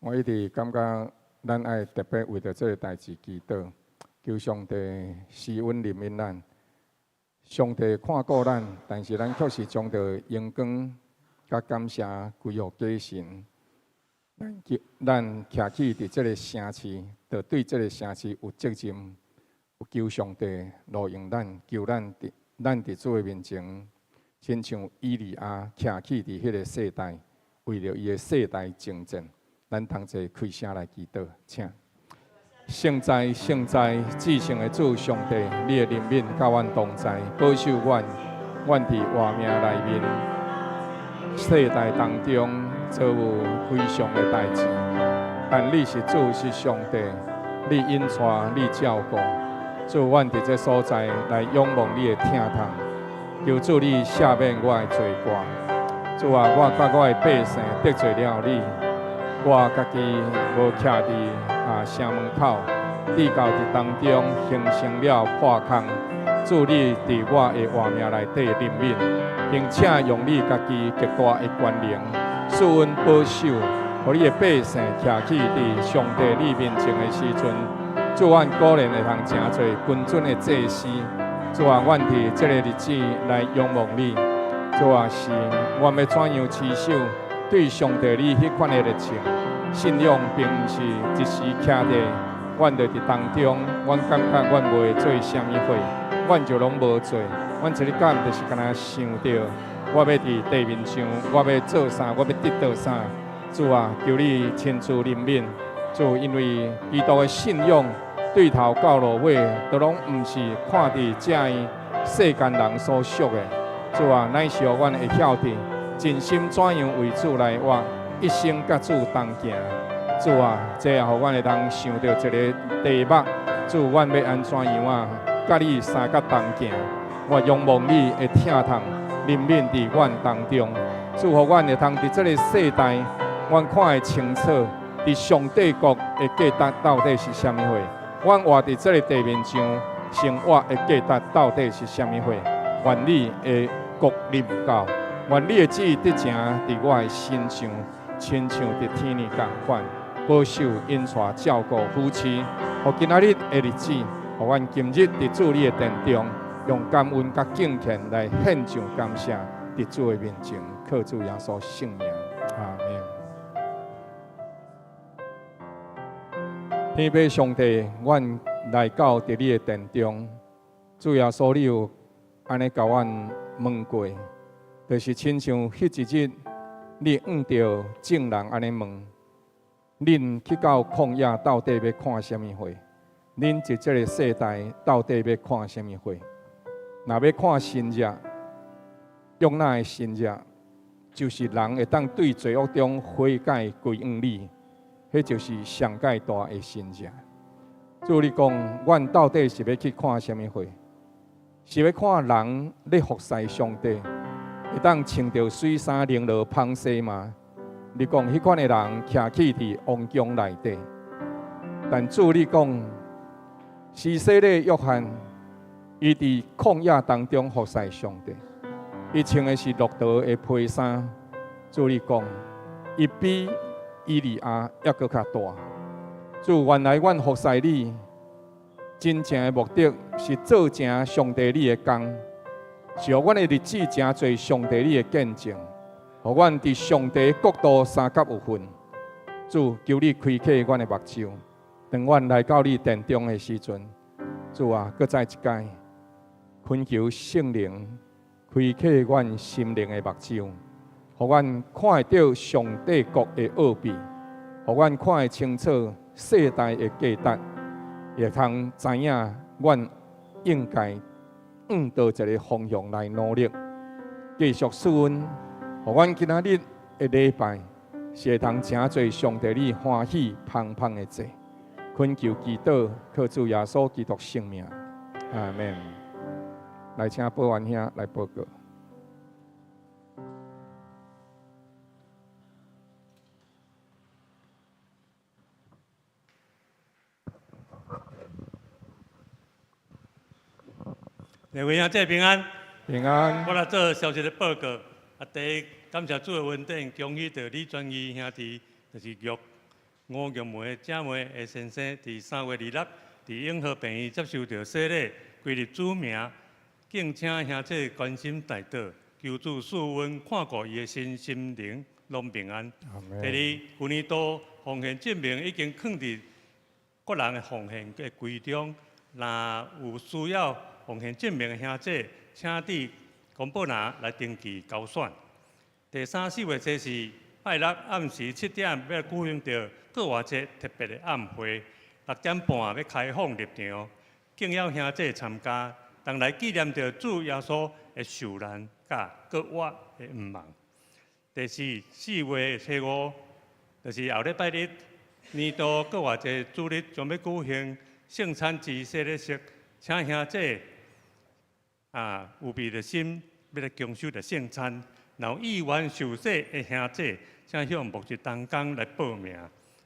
我一直感覺咱愛特別為著這个代誌祈禱，求上帝施恩憐憫咱。上帝看顧咱，但是咱卻是將著榮光佮感謝歸予假神。咱徛起佇這个城市，就對這个城市有責任，求上帝路用咱，求咱佇主的面前，親像以利亞徛起佇彼个世代，為著伊的世代征戰。咱同齊開聲來祈禱，請。聖哉，聖哉，至聖的主上帝，你的憐憫佮阮同在，保守阮，阮佇活命內面，世代當中遭遇非常的代誌。但你是主，是上帝，你引帶，你照顧。主，阮佇這所在來仰望你的疼痛，求主你赦免我的罪過。主啊，我佮我的百姓得罪了你。我家己無徛佇城門口，直到佇當中形成了破空。主，你佇我的活命內底憐憫，並且用你家己極大的權能，賜阮保守，予你的百姓徛起佇上帝你面前的時陣，主，阮果然會通成做君尊的祭司。主啊，阮佇這个日子來仰望你。主啊，是阮欲怎樣持守對上帝你彼款的熱情，信仰並毋是一時徛佇，阮就佇當中，阮感覺阮袂做啥物貨，阮就攏無做。阮一日到暗就是干焦想著，我欲佇地面上，我欲做啥，我欲得到啥。主啊，求你親自憐憫。主，因為基督的信仰對頭到落尾，都攏毋是看佇遮世間人所屬的。主啊，乃是予阮會曉得，盡心怎樣為主來活，一生佮主同行。主啊，這也予阮會當想著一个題目。主，阮欲按怎樣啊？佮你相佮同行。我仰望你的疼痛，憐憫佇阮當中。主，予阮會通佇這个世代，阮看會清楚，佇上帝國的價值到底是啥物貨。阮活佇這个地面上，生活的價值到底是啥物貨？願你的國臨到。願你的旨意得成佇我的身上，親像佇天呢仝款，保守、引帶、照顧、扶持，予今仔日的日子，予阮今日佇主你的殿中，用感恩佮敬虔來獻上感謝，佇主的面前，靠主耶穌聖名，阿們。天父上帝，阮來到佇你的殿中，主耶穌，你有按呢共阮問過。就是親像彼一日，你向著眾人按呢問：恁去到曠野到底欲看啥物貨？恁佇這个世代到底欲看啥物貨？若欲看神跡，約拿的神跡，就是人會當對罪惡中悔改歸向你，彼就是上蓋大的神跡。主你講，阮到底是欲去看啥物貨？是欲看人咧服侍上帝？會當穿著水衫翎落芳西嗎？你講彼款的人徛起佇王宮內底，但主你講，施洗禮約翰，伊佇曠野當中服侍上帝，伊穿的是駱駝的皮衫。主你講，伊比以利亞猶閣較大。主，原來阮服侍你，真正的目的是做成上帝你的工。是予阮的日子成做上帝你的見證，予阮佇上帝國度相佮有份。主，求你開啟阮的目睭，當阮來到你殿中的時陣，主啊，閣再一擺，懇求聖靈開啟阮心靈的目睭，予阮看會著上帝國的奧秘，予阮看會清楚世代的價值，會通知影阮應該向佗一个方向來努力，繼續賜恩，予阮今仔日的禮拜是會通成做上帝你歡喜芳芳的祭。懇求祈禱，靠主耶穌基督聖名，阿們。來請保安兄來報告。各位兄弟平安，平安。我來做小小的報告。啊，第一，感謝主的恩典，恭喜著李專義兄弟，就是玉吳玉梅姐妹的先生，佇3月26佇永和病院接受著洗禮，歸入主名，敬請兄姊關心代禱，求主賜恩看顧伊的身心靈攏平安。第二，舊年度奉獻證明已經囥佇各人的奉獻的櫃中，若有需要奉獻證明的兄姊，請佇公報欄來登記交選。第三，4月初四拜六暗時7點欲舉行著復活節特別的暗會，6點半欲開放入場，敬邀兄姊參加，同來紀念著主耶穌的受難佮復活的向望。第四，4月初五，就是後禮拜日，年度復活節主日將欲舉行聖餐之洗禮式，請兄姊預備著心，欲來享受著聖餐。若有意願受洗的兄姊，請向牧職同工來報名。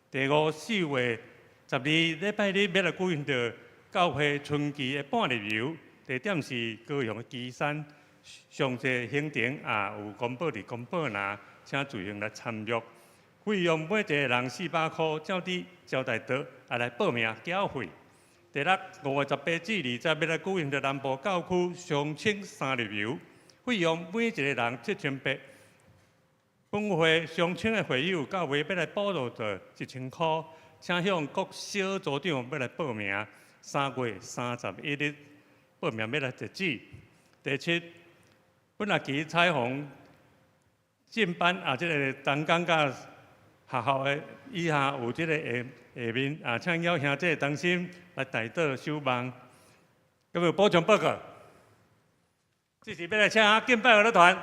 第五，4月12禮拜日欲來舉行著教會春季的半日遊，地點是高雄的旗山。詳細行程有公布佇公布欄，請自行來參閱。費用每一个人400箍，照佇招待桌來報名繳費。第六，5月18至20欲來舉行著南部教區雙清三日遊，費用每一个人7800。本會雙清的會友教會欲來補助著1000箍，請向各小組長欲來報名。3月31日報名欲來截止。第七，本學期彩虹進班這个同工佮學校的以下有這个下下面請邀兄姊同心來代禱守望。閣有補充報告，這是欲來請敬拜樂團。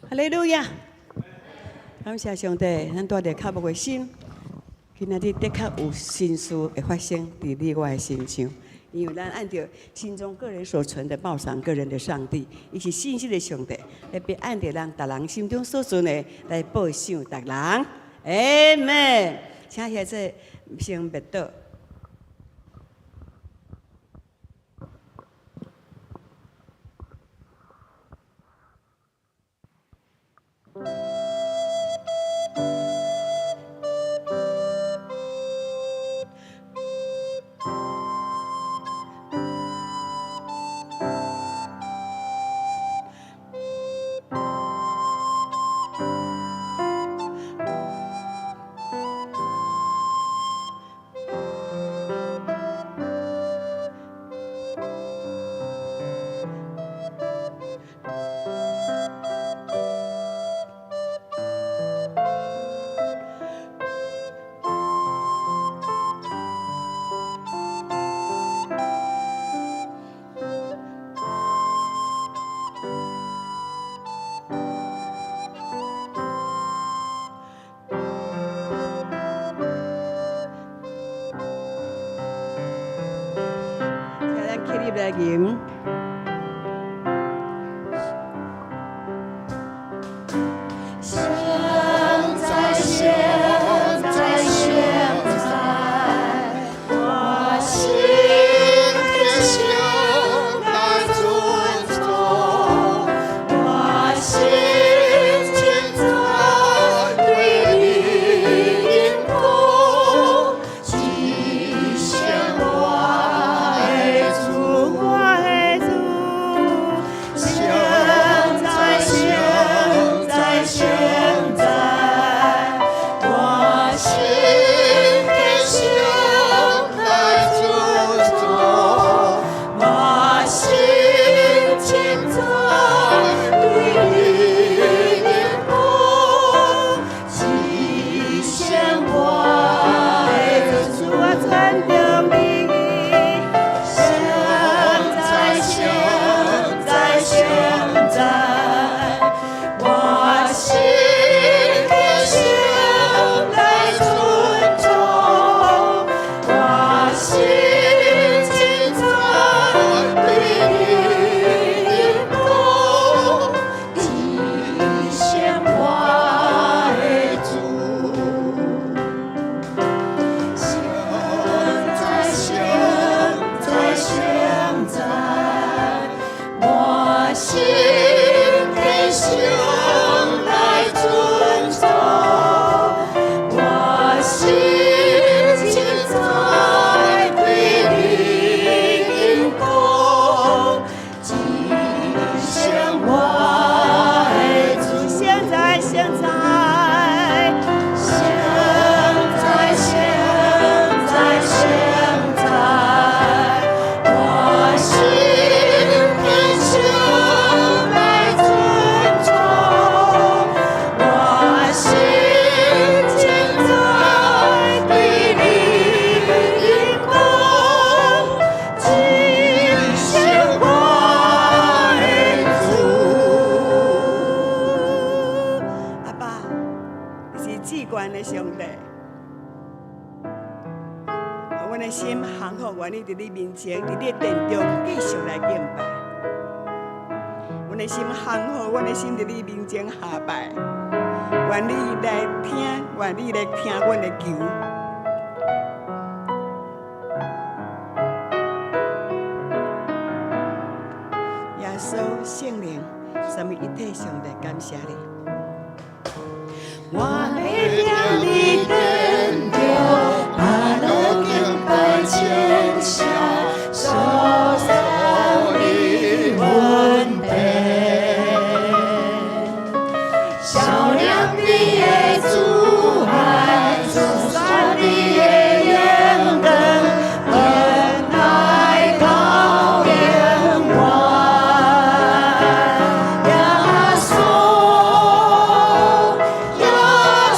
哈利路亞！感謝上帝，咱帶著渴慕的心，今仔日的確有神事會發生佇你我的身上，因為咱按著心中各人所存的報償各人的上帝，伊是信實的上帝，會必按著咱逐人心中所存的來報賞逐人。阿門。請兄姊先默禱。請咱起立來吟。現在，現在，現在，我心渴求來尊崇，我心情讚對你恩膏，只想我的主，我的主。心虔誠來尊崇，我心凊彩對你榮光，盡享我的主。現在，現在，現在，現在，現在，我心虔誠來尊崇，我心凊彩對你榮光，盡享我的主。阿爸，你是至懸的上帝，阮的心降服，願意佇你面前，佇你的殿中繼續來敬拜。阮的心降服，阮的心佇你面前下拜。願你來聽，願你來聽阮的求。耶穌聖靈，三位一體上帝，感謝你。我欲踮你殿中，阿樂敬拜稱謝，訴說你恩典。曉念你的慈愛，訴說你的榮光，恩愛到永遠。耶穌，耶穌，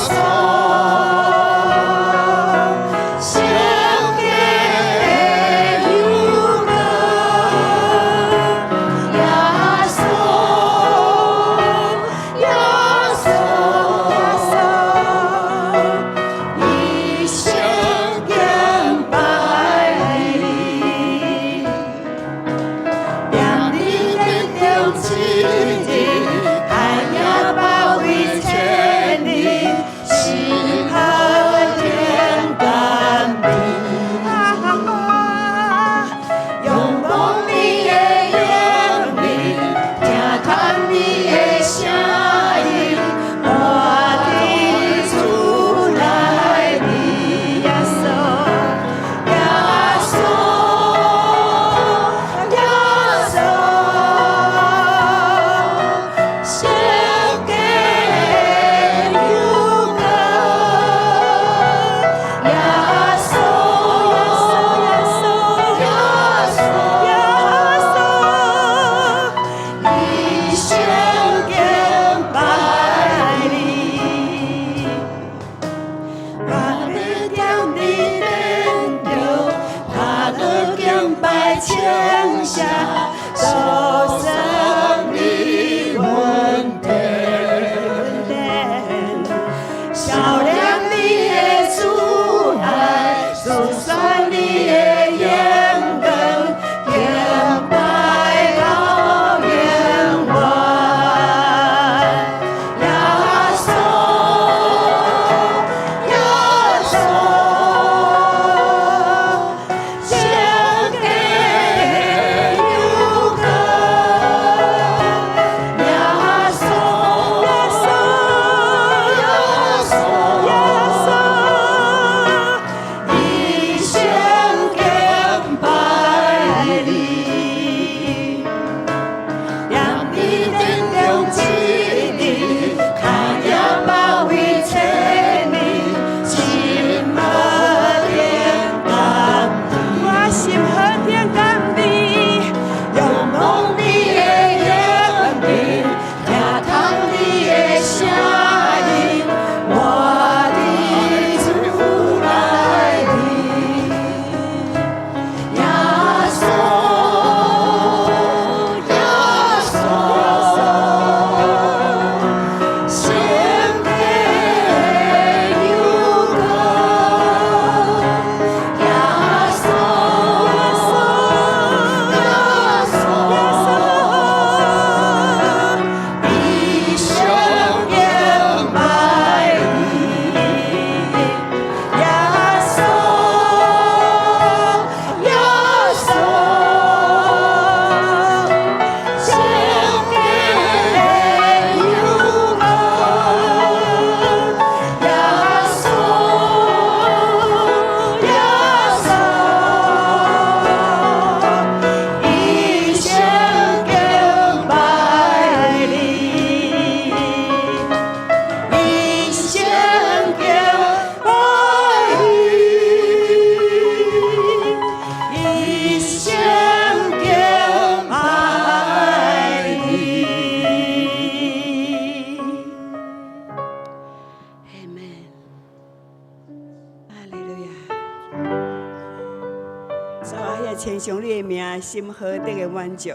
稱頌你的名，心何等的滿足。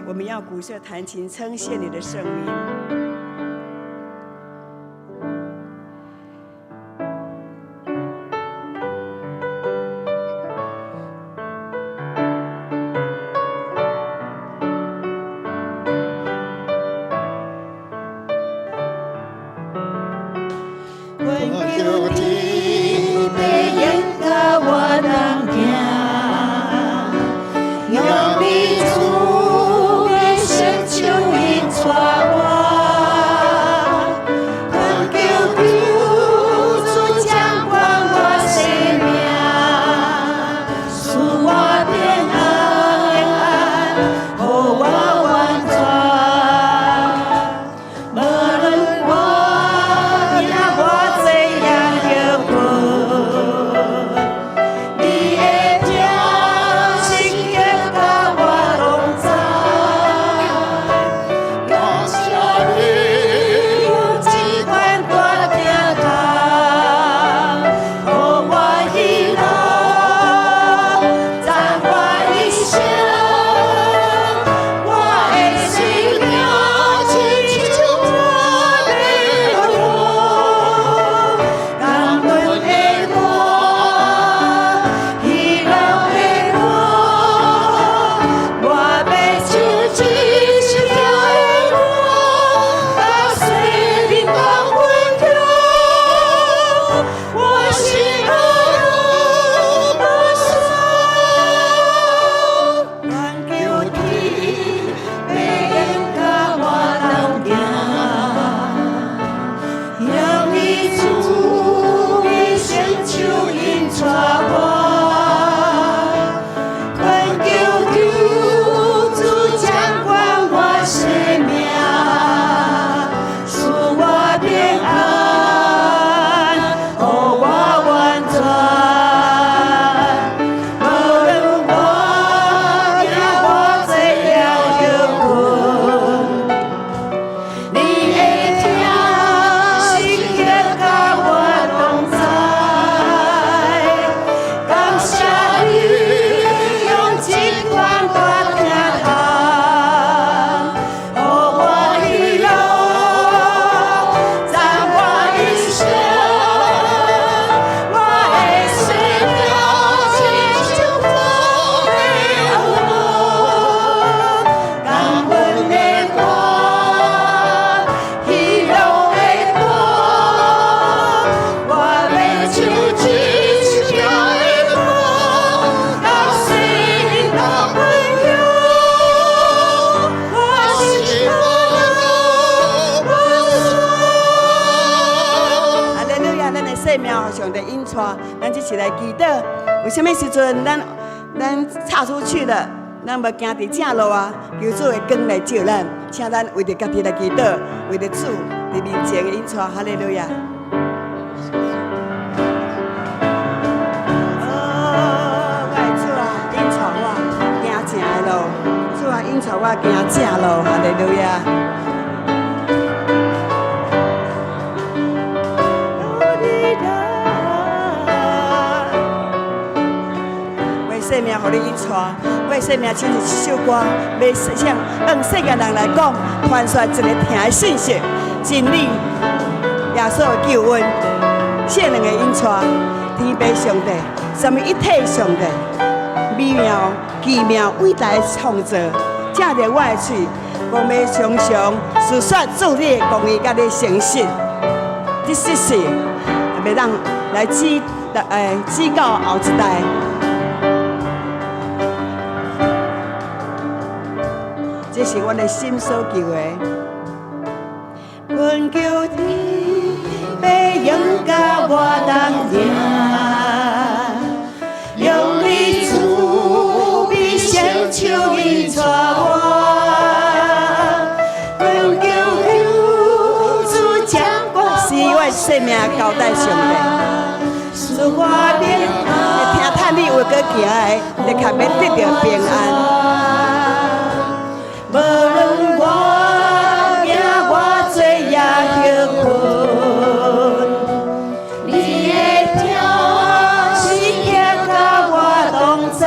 我們要鼓瑟彈琴，稱謝你的聖名。願求天父引導我同行，用你慈悲聖手引帶我，懇求求主掌管我生命，賜我平安，予我完全。無論我行偌濟也著困，你的疼時刻佮我同在。感謝你用這款大疼痛，予我喜樂，讚我一生。我的生命親像火的火，感恩的歌，喜樂的歌，我欲唱這首的歌，到生命到分享，我是何不散。願求天父引導我同行，用你慈悲聖手引帶我，懇求求主掌管我生命，賜我平安，予我完全。無論我行偌濟也著困，你的疼時刻佮我同在。感謝你用這款大疼痛，予我喜樂，讚我一生。我的生命親像火的火，感恩的歌，喜樂的歌，我欲唱這首的歌，到生命到分享，我是何不哈利路亞！咱的生命予上帝引帶，咱這次來祈禱。為啥物時陣咱岔出去了，咱無行佇正路啊？求主的光來照咱，請咱為著家己來祈禱，為著主佇面前的引帶。哈利路亞！哦，我的主啊，引帶我行正的路，主啊，引帶我行正路。哈利路亞！我的生命予你引帶，我的生命親像一首歌，欲向向世界人來講，傳說一个疼的信息，真理，耶穌的救恩，聖靈的引帶，天父上帝，三位一體上帝，美妙、奇妙、偉大的創造，藉著我的喙，講欲常常述說主你的公義佮你的誠實，這世世欲當來指教後一代。這是阮的心所求的。懇求天父引導我同行，用你慈悲聖手引帶我，懇求求主掌管是我的生命交代上帝，賜我平安。會聽嘆你話閣行的，的確欲得著平安。無論我行偌濟也歇困，你的疼時刻佮我同在。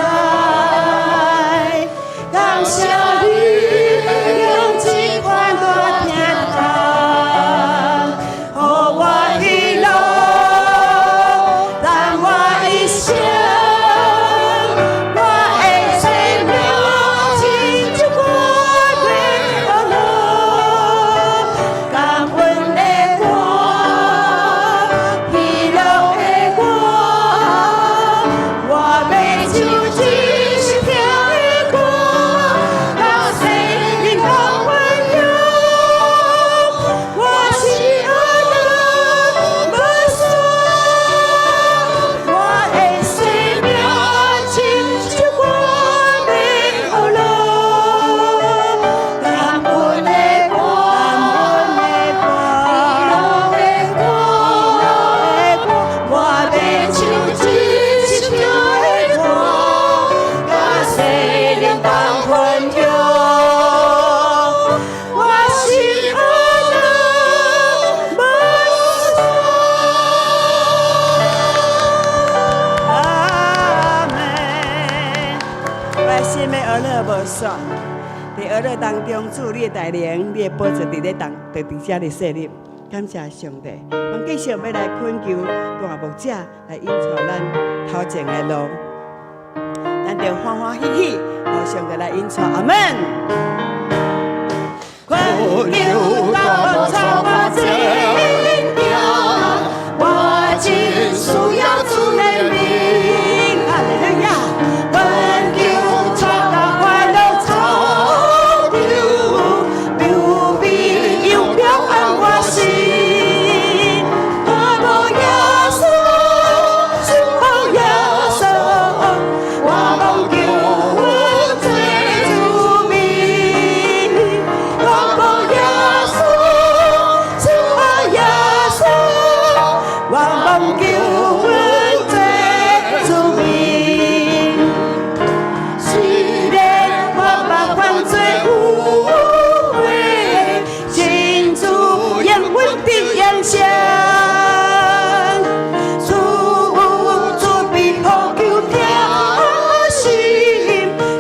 呵樂當中，主你的帶領，你的寶座佇咧當，就佇遮咧設立。感謝上帝，阮繼續欲來懇求大牧者來引帶咱頭前的路，咱就歡歡喜喜，予上帝來引帶。阿門。懇求大牧帶我前行，我真需要主憐憫。哈利路亞！懇求帶到快樂草場，流美油膏按我心。若無耶穌，主耶穌，我望求阮做主民。若無耶穌，主耶穌，我望求阮做主民。雖然我捌犯罪有悔，真主應允的影響。主慈悲普救疼心，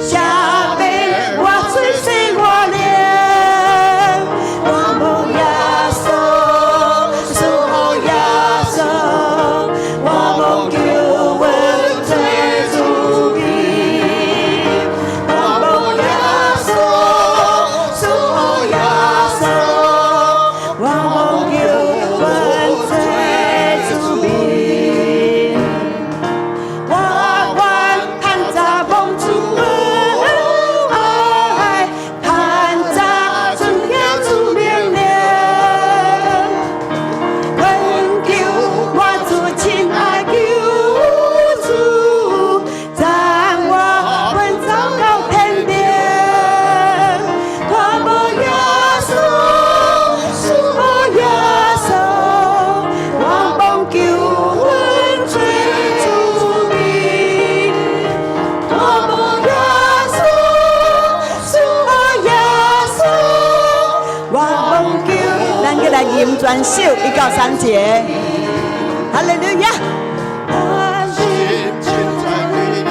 赦免我罪洗我靈。若無耶穌，主耶穌，我望求阮做主民。若無耶穌，主耶穌，我望求阮做主民。我願趁早蒙主恩愛，趁早遵行主命令。懇求我主親愛救主，載我奔走到天頂。若無耶穌，主耶穌，我望求阮做主民。若無耶穌，主耶穌，我望求。咱閣來吟全首1到3節，哈利路亞。心真在你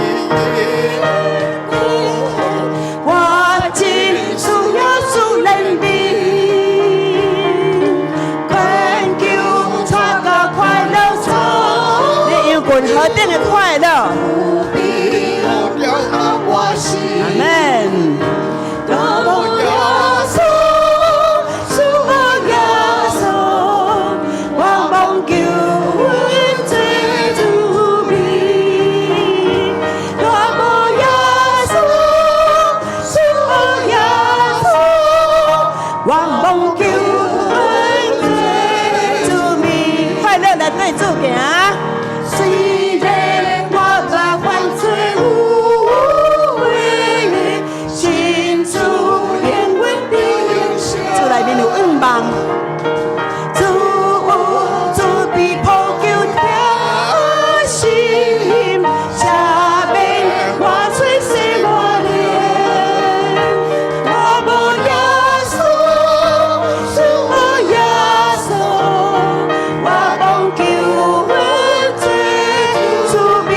我真需要主憐憫，懇求帶到快樂草，你有份何等的快樂？了我心。阿門。若無耶穌，主耶穌，我望求阮做主民。若無耶穌，主耶穌，我望求阮做主民。快樂來對主行。雖然我捌犯罪有悔，信主應允的主內面有願望。主慈悲普救疼心，赦免我罪洗我靈。若無耶穌，主耶穌，我望求阮做主民。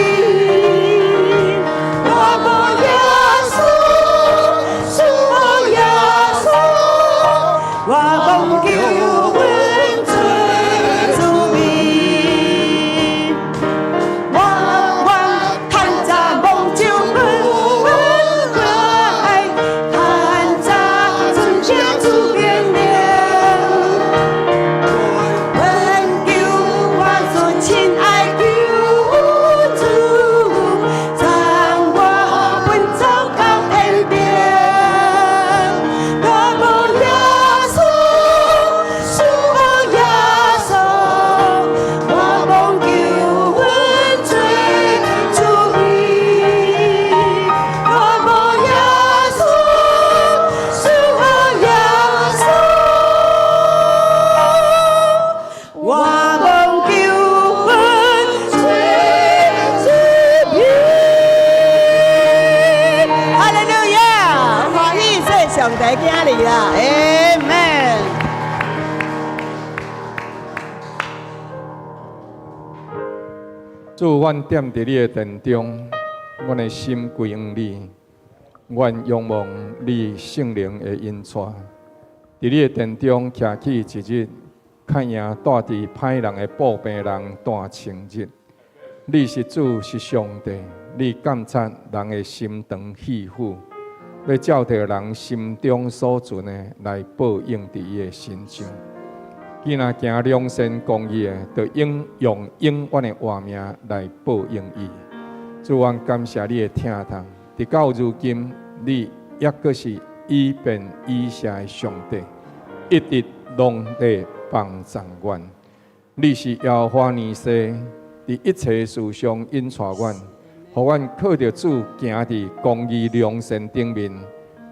若無耶穌，主耶穌，我望求阮做主民。我願趁早蒙主恩愛，趁早遵行主命令。懇求我主親愛救主，載我奔走到天頂。若無耶穌，主耶穌，我望求阮做主民。若無耶穌，主耶穌，我望求阮做主民。哈利路亞！歡喜做上帝囝兒啦，Amen。主，阮踮佇你的殿中，阮的心歸向你。阮仰望你聖靈的引帶，佇你的殿中徛起一日，較贏蹛佇歹人的布棚內蹛千日。你是主，是上帝，你監察人的心腸肺腑，欲照著人心中所存的來報應佇伊的身上。伊若行良善公義的，就應用永遠的活命來報應伊。主，阮感謝你的疼痛，直到如今，你猶閣是以便以謝的上帝，一直攏咧幫助阮。你是耶和華尼西，佇一切事上引帶阮，予阮靠著主行佇公義良善頂面，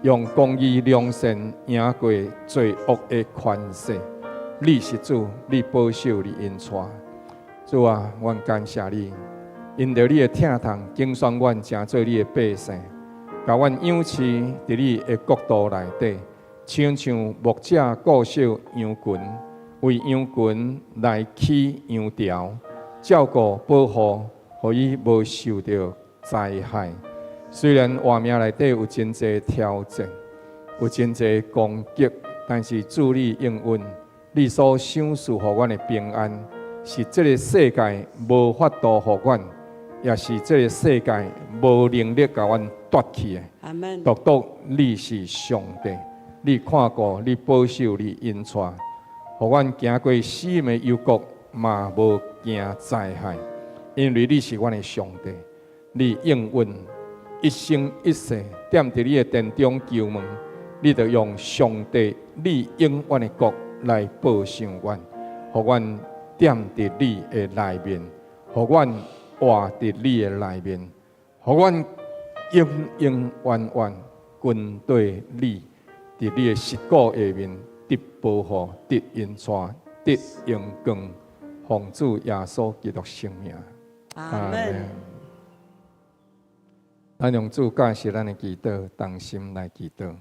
用公義良善贏過罪惡的權勢。你是主，你保守，你引帶。主啊，阮感謝你，因著你的疼痛，揀選阮成做你的百姓，共阮養飼佇你的國度內底，親像牧者顧惜羊群，為羊群來起羊牢，照顧保護，予伊無受著災害。雖然活命內底有真濟挑戰，有真濟攻擊，但是主你應允，你所賞賜予阮的平安，是這个世界無法度予阮，也是這个世界無能力共阮奪去的。阿門。獨獨你是上帝，你看顧，你保守，你引帶，予阮行過死蔭的幽谷，嘛無驚災害，因為你是阮的上帝，你應允一生一世踮佇你的殿中求問，你就用上帝你永遠的國來報賞阮，予阮踮佇你的內面，予阮活佇你的內面，予阮永永遠遠跟綴你，佇你的實骨下面得保護、得引帶、得榮光。奉主耶穌基督聖名，阿門。咱用主教示咱的祈禱，同心來祈禱。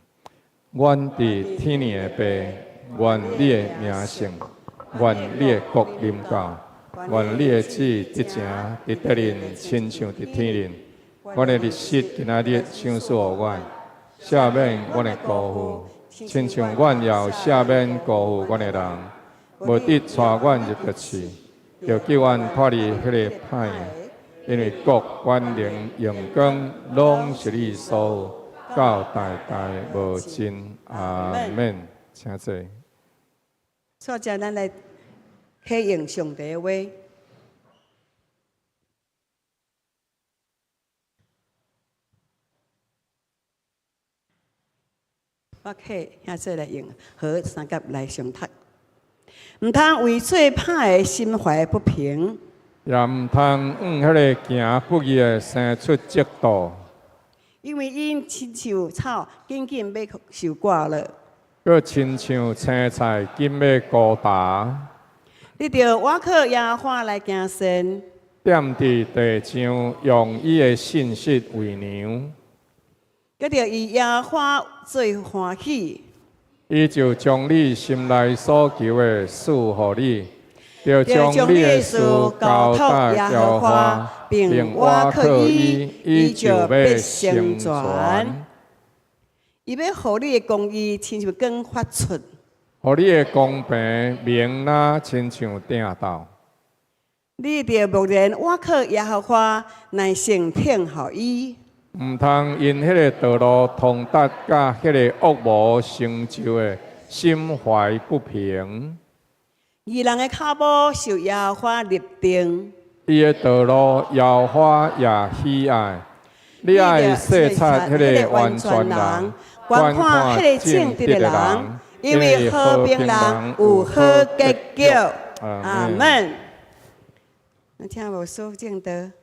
阮佇天頂的父，願你的名聖，願你的國臨到，願你的旨意執行佇地面，親像佇天頂。阮的日食今仔日賞賜予阮，赦免阮的辜負，親像阮也有赦免辜負阮的人。無得帶阮入著試，著救阮脫離彼个歹的，因為國、權能、榮光，攏是你所有，到代代無盡。阿們。請坐。所以，咱來啟用上帝的話。我啟兄姊來用和三甲來相讀。毋通為做歹的心懷不平，也毋通向彼个行不義的生出嫉妒，因為𪜶親像草，緊緊欲受割了。閣親像青菜，緊欲枯焦。你著倚靠耶和華來行善，踮佇地上用伊的信實為糧，閣著以耶和華做歡喜。伊就將你心內所求的賜予你，就將你的事交託耶和華，並倚靠伊，伊就欲成全。伊欲予你的公義親像光發出，予你的公平明若親像鼎晝。你著默然倚靠耶和華，耐性聽候伊。毋通因彼个道路通達，佮彼个惡謀成就的心懷不平。義人的跤步受耶和華立定，伊的道路耶和華也喜愛。你愛細察彼个完全人，觀看彼个正直的人，因為和平人有好結局。阿們。咱請牧師證道。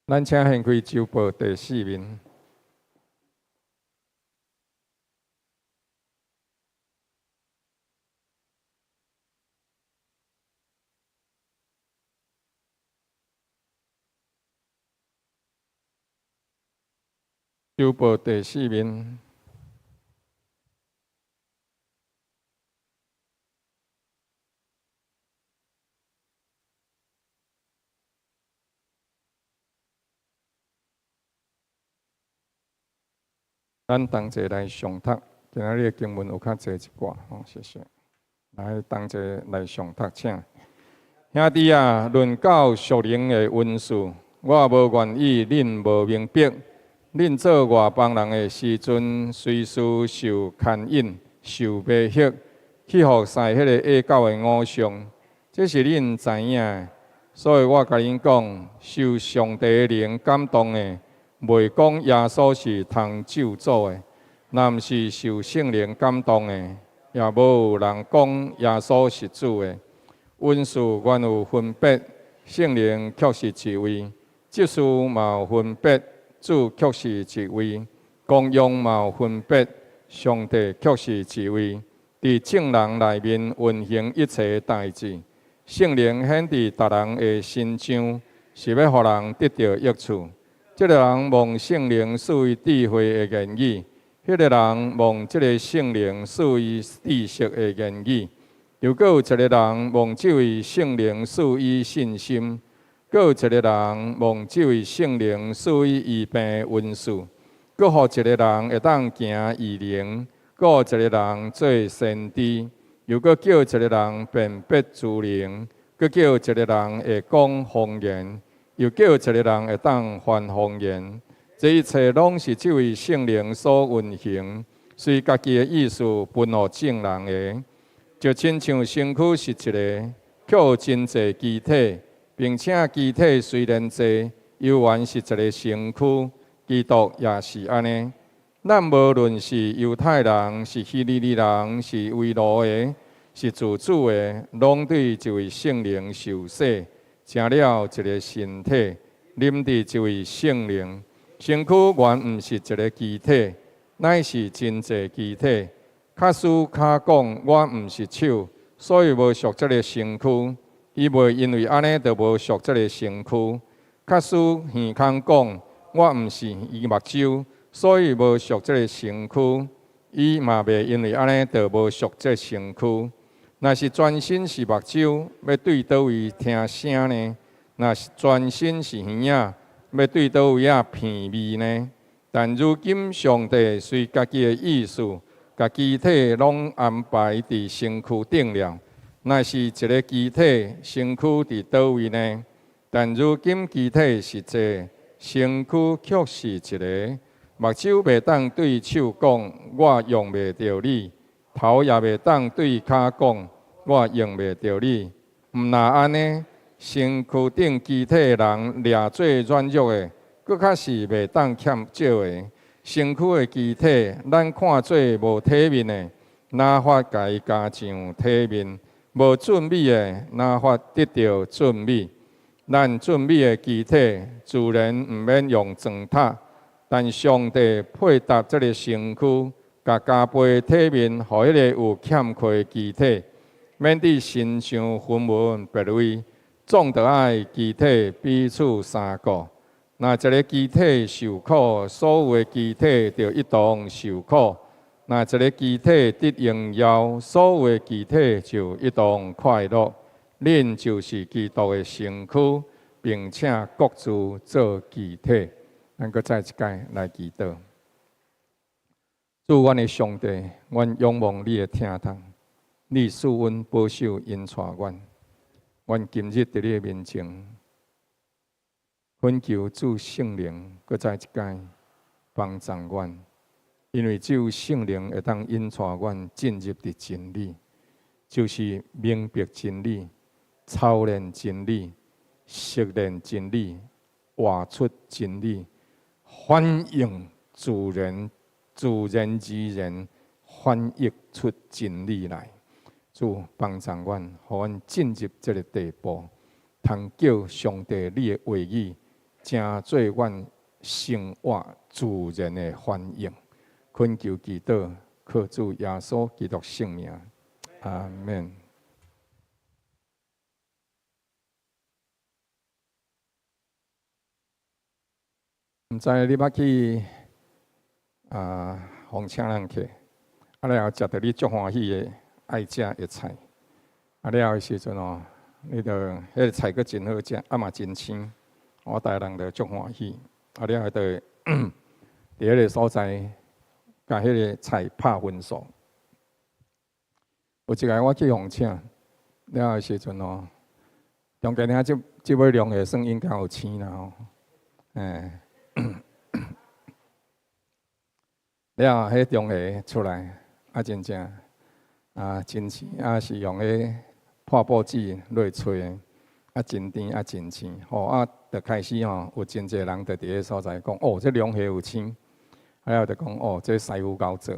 咱請掀開周報第四面。周報第四面。咱同齊來誦讀，今仔日的經文有較濟一寡，好，謝謝。來，同齊來誦讀，請。兄弟啊，論到屬靈的恩賜，我無願意恁無明白。恁做外邦人的時陣，隨時受牽引、受迷惑，去服侍彼个異教的偶像，這是恁知影的。所以我共恁講，受上帝的靈感動的，袂講耶穌是通咒詛的；若毋是受聖靈感動的，也無有人講耶穌是主的。恩賜原有分別，聖靈卻是一位；職事嘛有分別，主卻是一位；功用嘛有分別，上帝卻是一位。佇眾人內面運行一切代誌，聖靈顯佇逐人的身上，是欲予人得著益處。這个人蒙聖靈賜予智慧的言語，彼个人蒙這个聖靈賜予知識的言語。又閣有一个人蒙這位聖靈賜予信心，閣有一个人蒙這位聖靈賜予醫病的恩賜，閣予一个人會當行異能，閣予一个人做先知，又閣叫一个人辨別諸靈，閣叫一个人會講方言，又叫一个人會當翻方言。這一切攏是這位聖靈所運行，隨家己的意思分予眾人的。就親像身軀是一个，卻有真濟肢體，並且肢體雖然濟，猶原是一个身軀。基督也是按呢。咱無論是猶太人，是希利尼人，是為奴的，是自主的，攏對一位聖靈受洗，成了一个身體，啉著一位聖靈。身軀原毋是一个肢體，乃是真濟肢體。假使跤講我毋是手，所以無屬這个身軀，伊袂因為按呢就無屬這个身軀。假使耳孔講我毋是伊目睭，所以無屬這个身軀，伊嘛袂因為按呢就無屬這个身軀。若是全身是目睭，欲對佗位聽聲呢？若是全身是耳仔，欲對佗位仔鼻味呢？但如今上帝隨家己的意思，共肢體攏安排佇身軀頂了。若是一个肢體，身軀佇佗位呢？但如今肢體是濟，身軀卻是一个。目睭袂當對手講，我用袂著你；頭也袂當對跤講，我用袂著你。毋若按呢，身軀頂肢體的人掠做軟弱的，閣較是袂當欠少的。身軀的肢體，咱看做無體面的，哪法共伊加上體面？無俊美的，哪法得著俊美？咱俊美的肢體，自然毋免用磚塔，但上帝配搭這个身軀，共加倍體面，予彼个有欠缺的肢體，免得身上分門別類，總著愛肢體彼此相顧。若一个肢體受苦，所有的肢體就一同受苦；若一个肢體得榮耀，所有的肢體就一同快樂。恁就是基督的身軀，並且各自做肢體。咱閣再一擺來祈禱。主，阮的上帝，阮仰望你的疼痛，你賜阮保守引帶阮。阮今日佇你的面前，懇求主聖靈閣再一擺幫助阮，因為只有聖靈會當引帶阮進入佇真理，就是明白真理、操練真理、熟練真理、活出真理，反映自然、自然而然反映出真理來。主幫助阮，予阮進入這个地步，通叫上帝你的話語，成做阮生活自然的反應。懇求祈禱，靠主耶穌基督聖名，阿們。毋知你捌去啊，予請人客，啊了後食著你足歡喜的愛食的菜，啊了的時陣哦，你就彼个菜閣真好食，啊嘛真鮮，我逐个人就足歡喜。啊了後就佇彼个所在，共彼个菜拍分數。有一擺我去予請了的時陣哦，中間遐這這尾龍蝦算應該有青啦吼，欸，了彼龍蝦出來啊，真正啊真青啊，是用彼破報紙落炊的，啊真甜啊真青吼啊，就開始吼有真濟人就佇彼所在講，哦，這龍蝦有青，啊了就講，哦，這師傅𠢕做，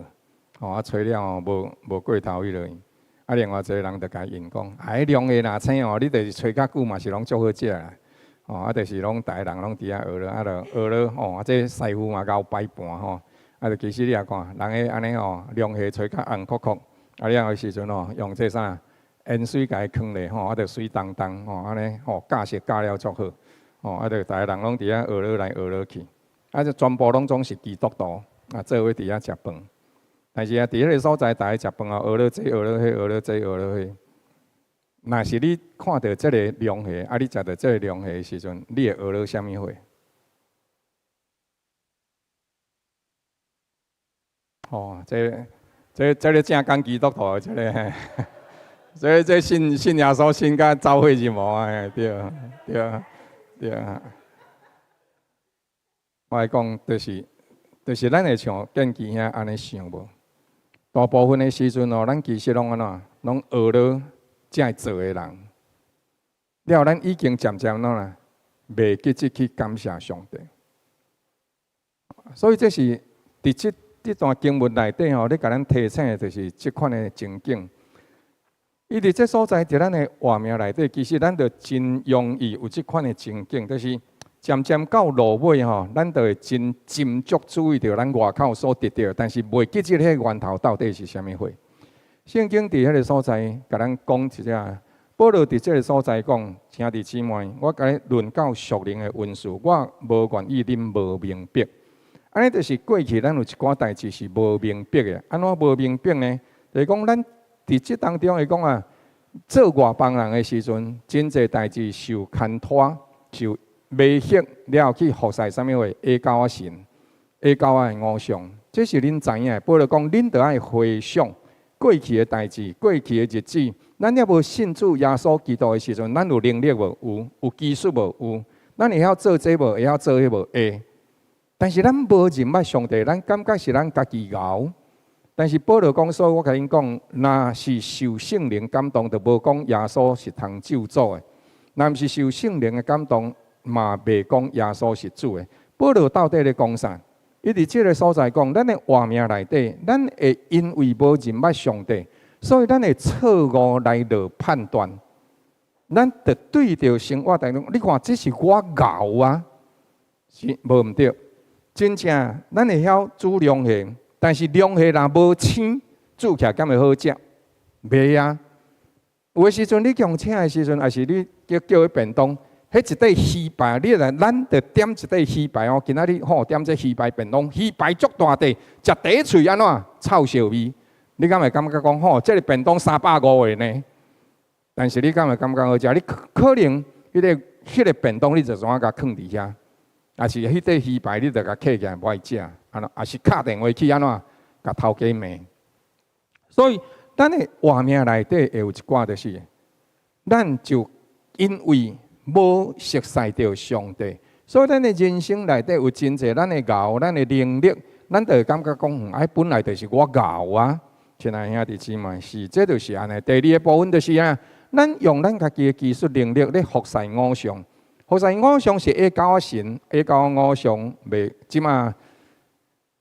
吼啊炊了吼無無過頭彼落去。啊，另外一個人就共應講，啊，彼龍蝦若青哦，你就是炊較久嘛是攏足好食啦。吼，啊，就是攏逐个人攏佇遐學囉，啊，就學囉吼，啊，這師傅嘛𠢕擺盤吼，啊，就其實你也看，人彼按呢吼，龍蝦炊較紅硞硞，啊了的時陣吼，用這啥鹽水共伊囥咧吼，啊，就媠當當吼，按呢吼，較色較了足好，吼，啊，就逐个人攏佇遐學囉來學囉去，啊，這全部攏總是基督徒，啊，做伙佇遐食飯。但是啊，佇彼个所在，逐个食飯啊，學囉這，學囉彼，學囉這，學囉彼。若是你看著這个龍蝦，啊，你食著這个龍蝦的時陣，你會學囉啥物貨？吼，這、這、這个正港基督徒的這个，這、這信信耶穌信甲走火入魔啊！對對對。我來講，就是就是咱會像建基兄按呢想無？大部分的時陣哦，咱其實攏按怎，攏學囉才會做的人。了，咱已經漸漸怎啦，袂記得去感謝上帝。所以這是佇這這段經文內底吼，咧共咱提醒的，就是這款的情景。伊佇這所在，佇咱的活命內底，其實咱就真容易有這款的情景，就是漸漸到落尾吼，咱就會真斟酌注意著咱外口所得著，但是袂記得彼個源頭到底是啥物貨。聖經佇彼个所在，共咱講一下，保羅佇這个所在講，兄弟姊妹，我共你論到屬靈的恩賜，我無願意恁無明白。按呢就是過去咱有一寡代誌是無明白的，按怎無明白呢？就是講咱佇這當中會講啊，做外邦人的時陣，真濟代誌受牽拖、受迷惑了後去服侍啥物貨？下狗仔神、下狗仔的偶像，這是恁知影的。保羅講，恁著愛回想過去的代誌、過去的日子。咱猶無信主耶穌基督的時陣，咱有能力無？有，有技術無？有。咱會曉做這無？會曉做彼無？會。但是咱無認捌上帝，咱感覺是咱家己𠢕。但是保羅講，所以我共恁講，若是受聖靈感動，就無講耶穌是通咒詛的；若毋是受聖靈的感動，嘛袂講耶穌是主的。保羅到底咧講啥？伊佇這个所在講，咱的活命內底，咱會因為無認捌上帝，所以咱會錯誤來落判斷。咱就對著生活當中，你看這是我𠢕啊，是無毋對。真正咱會曉煮龍蝦，但是龍蝦若無青，煮起來敢會好食？袂啊！有的時陣你共請的時陣，抑是你叫叫彼便當，彼一塊魚排，你來咱就點一塊魚排哦。今仔日吼點這魚排便當，魚排足大塊，食第一喙按怎臭臊味？你敢會感覺講吼，這个便當350個呢？但是你敢會感覺好食？你可能彼个彼个便當你就怎啊共囥佇遐，抑是彼塊魚排你就共揢起來無愛食，按怎？抑是敲電話去按怎？共頭家罵。所以咱的活命內底會有一寡就是，咱就因為無熟似著上帝，所以咱的人生內底有真濟咱的𠢕、咱的能力，咱就會感覺講，哎，本來就是我𠢕啊。親愛兄弟姊妹，是，這就是按呢。第二个部分就是啊，咱用咱家己的技術能力咧服侍偶像，服侍偶像是下狗仔神，下狗仔偶像袂這馬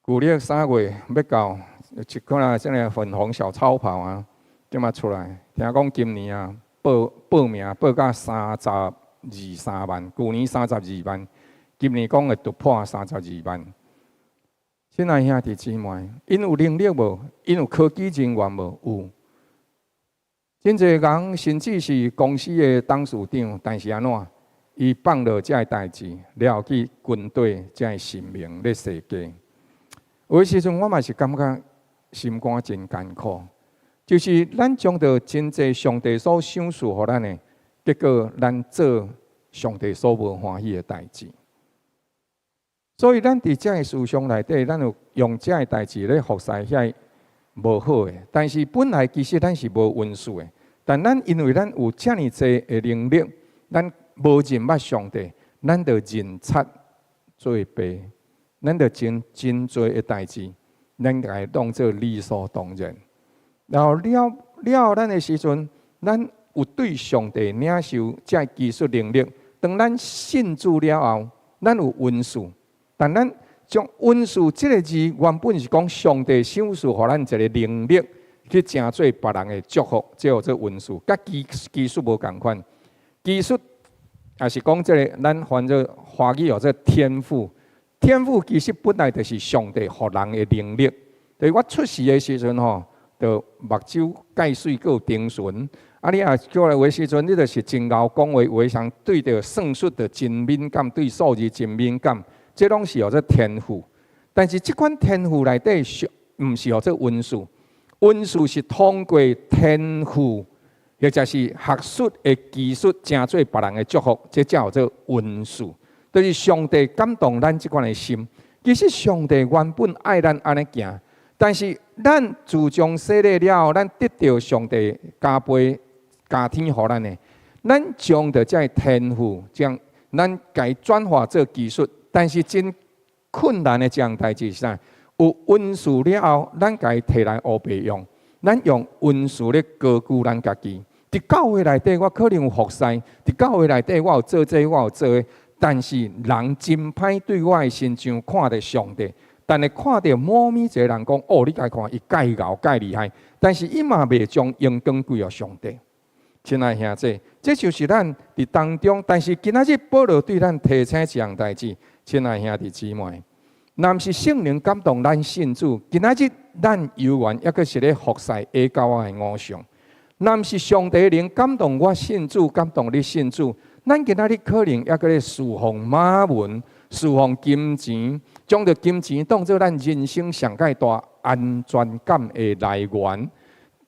舊曆3月欲到，一款啊，這个粉紅小超跑啊，這馬出來，聽講今年啊報報名報到32、3萬，舊年32萬，今年講會突破32萬。親愛兄弟姊妹，𪜶有能力無？𪜶有科技人員無？有。真濟人甚至是公司的董事長，但是按怎？伊放落這个代誌，了後去軍隊這个神明咧設計。有的時陣我嘛是感覺心肝真艱苦，就是咱將著真濟上帝所賞賜予咱的，結果咱做上帝所無歡喜的代誌。所以咱佇遮个思想內底，咱有用遮个代誌咧服侍遐無好的。但是本來其實咱是無恩賜的，但咱因為咱有遮爾濟的能力，咱無認捌上帝，咱就認賊做爸，咱就將真濟的代誌，咱共當做理所當然。然後了了咱的時陣，咱有對上帝領受遮技術能力。當咱信主了後，咱有恩賜，但咱將恩賜這个字原本是講上帝賞賜予咱一个能力，去成做別人的祝福，這叫做恩賜，佮技術無仝款。技術也是講這个，咱翻做華語叫做天賦。天賦其實本來就是上帝予人的能力。對我出世的時陣吼，就目睭蓋媠，閣有丁唇。啊，你若過來有的時陣，你就是真𠢕講話，有的人對著算術就真敏感，對數字真敏感，這攏是叫做天賦。但是這款天賦內底是毋是叫做恩賜？恩賜是通過天賦，或者是學術的技術，成做別人的祝福，這才叫做恩賜。就是上帝感動咱這款的心。其實上帝原本愛咱按呢行，但是咱自從洗禮了後，咱得著上帝加倍加添予咱的，咱將著這个天賦，將咱共轉化做技術，但是真困難的一項代誌是啥？有恩賜了後，咱共提來烏白用，咱用恩賜咧高舉咱家己。佇教會內底，我可能有服侍；佇教會內底，我有做這，我有做彼。但是人真歹對我的身上看著上帝，但是看著某物一个人講：哦，你共看伊蓋𠢕蓋厲害，但是伊嘛袂將榮光歸予上帝。親愛兄弟，這就是咱佇當中。但是今仔日保羅對咱提醒一項代誌，親愛兄弟姊妹，若毋是聖靈感動咱信主，今仔日咱猶原猶閣是咧服侍下狗仔的偶像。若毋是上帝靈感動我信主，感動你信主，咱今仔日可能猶閣咧侍奉馬文，侍奉金錢，將著金錢當做咱人生上蓋大安全感的來源，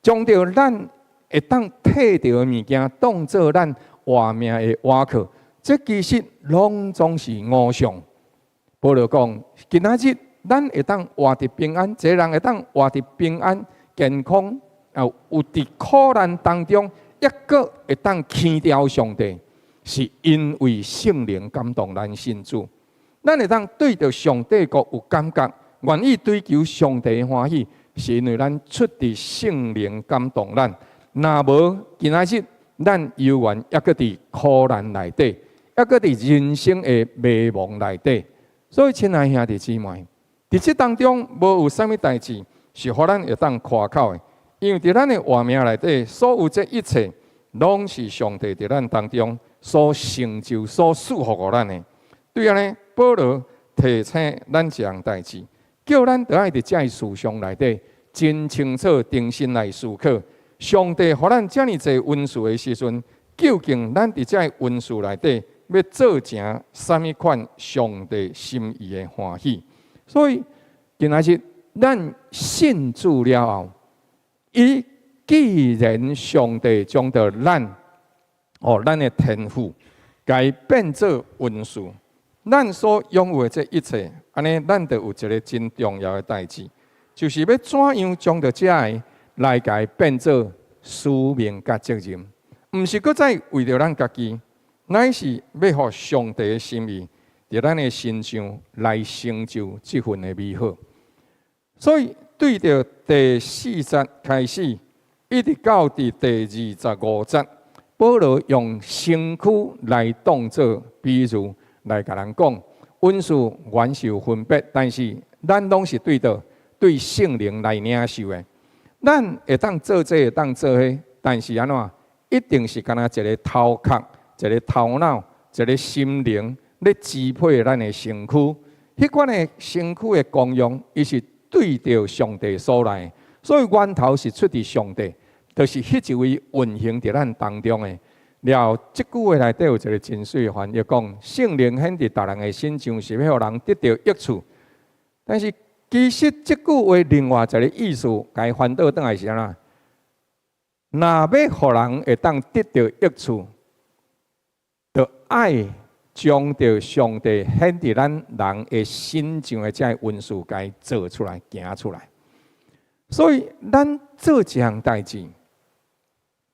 將著咱會當提著的物件當做咱活命的倚靠，這其實攏總是偶像。保羅講，今仔日咱會當活佇平安，這个人會當活佇平安、健康，啊，有佇苦難當中，猶閣會當輕佻上帝，是因為聖靈感動咱信主，咱會當對著上帝國有感覺，願意追求上帝的歡喜，是因為咱出自聖靈感動咱。若無今仔日，咱猶原猶閣佇苦難內底，猶閣佇人生的迷惘內底。所以，親愛兄弟姊妹，佇這當中無有啥物代誌是予咱會當誇口的，因為佇咱的活命內底，所有這一切，攏是上帝佇咱當中所成就、所賜福予咱的。對按呢，保羅提醒咱一項代誌，叫咱著愛佇這个思想內底，真清楚、重新來思考。上帝予咱遮爾濟恩賜的時陣，究竟咱佇這个恩賜內底欲做成啥物款上帝心意的歡喜？所以今仔日咱信主了後，伊既然上帝將著咱哦，咱的天賦，共變做恩賜，咱所擁有的這一切，按呢，咱就有一个真重要的代誌，就是欲怎樣將著這个來共變做使命佮責任，毋是閣再為著咱家己，乃是欲予上帝的心意佇咱的身上來成就這份的美好。所以對著第四節開始，一直到佇第25節，保羅用身軀來當做比喻來共人講，恩賜原是有分別，但是咱攏是對著對聖靈來領受的。咱會當做這個，會當做彼，但是按怎？一定是敢若一个頭殼、一个頭腦、一个心靈咧支配咱的身軀。彼款的身軀的功用，伊是對著上帝所來，所以源頭是出自上帝，就是彼一位運行佇咱當中的。了，這句話內底有一个真媠的翻譯，講聖靈顯佇逐人的身上，是欲予人得著益處。但是其實這句話另外一个意思，共翻倒轉來是按怎？若欲予人會當得著益處，就愛將著上帝顯佇咱人的身上的這个恩賜，共伊做出來、行出來。所以，咱做一項代誌，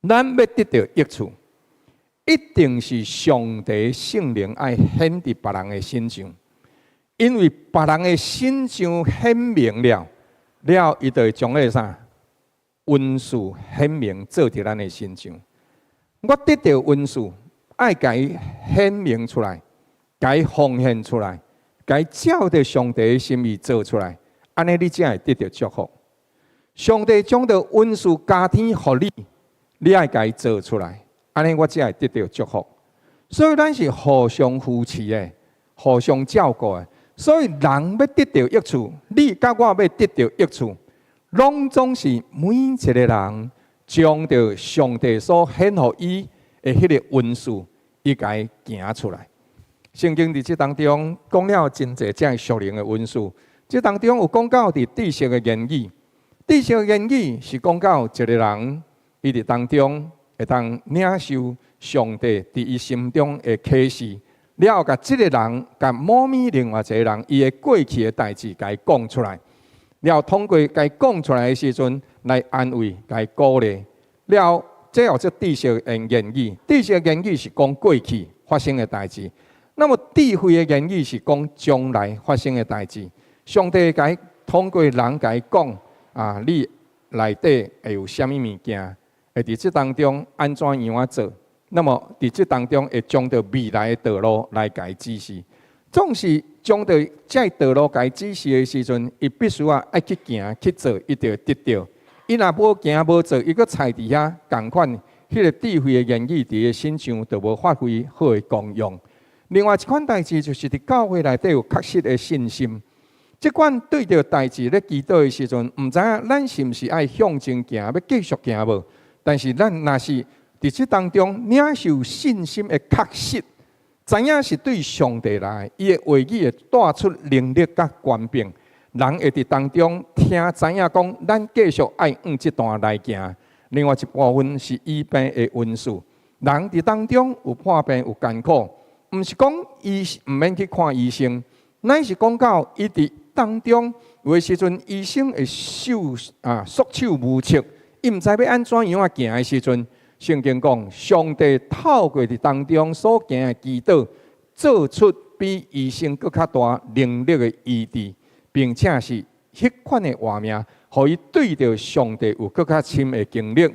咱欲得著益處，一定是上帝聖靈愛顯佇別人的身上，因為別人的身上顯明了，了伊就會將彼个啥恩賜顯明做佇咱的身上。我得著恩賜，愛共伊顯明出來，共伊奉獻出來，共伊照著上帝的心意做出來，按呢你才會得著祝福。上帝將著恩賜加添予你，你愛共伊做出來，按呢我才會得著祝福。所以咱是互相扶持的，互相照顧的。所以人欲得著益處，你佮我欲得著益處，攏總是每一個人將著上帝所顯予伊的彼个恩賜，伊共伊行出來。聖經佇這當中講了真濟這屬靈的恩賜，這當中有講到佇知識的言語，知識的言語是講到一個人，伊佇當中會當領受上帝佇伊心中的啟示，了後共這个人共某物另外一個人，伊的過去的代誌共伊講出來，了後通過共伊講出來的時陣來安慰、共伊鼓勵，了後這叫做知識的言語。知識的言語是講過去發生的代誌，那麼智慧的言語是講將來發生的代誌。上帝共伊通過人共伊講啊，你內底會有啥物物件，會佇這當中按怎樣仔做？那麼佇這當中會將著未來的道路來共伊指示。總是將著這道路共伊指示的時陣，伊必須啊愛去行去做，伊就會得著。伊若無行無做，伊閣踬佇遐，仝款，彼个智慧的言語佇伊身上就無發揮好的功用。另外一款代誌就是佇教會內底有確實的信心。這款對著代誌咧祈禱的時陣，毋知影咱是毋是愛向前行，欲繼續行無？但是咱若是佇這當中領受信心的確實，知影是對上帝來，伊的話語會帶出能力佮權柄，人會佇當中聽知影講，咱繼續愛往這段來行。另外一部分是醫病的恩賜，人佇當中有破病有艱苦，毋是講伊毋免去看醫生，乃是講到伊佇當中有的時陣，醫生會手啊束手無策，伊毋知欲按怎樣仔行的時陣，聖經講，上帝透過佇當中所行的祈禱，做出比醫生閣較大能力的醫治，並且是彼款的活命，予伊對著上帝有閣較深的經歷。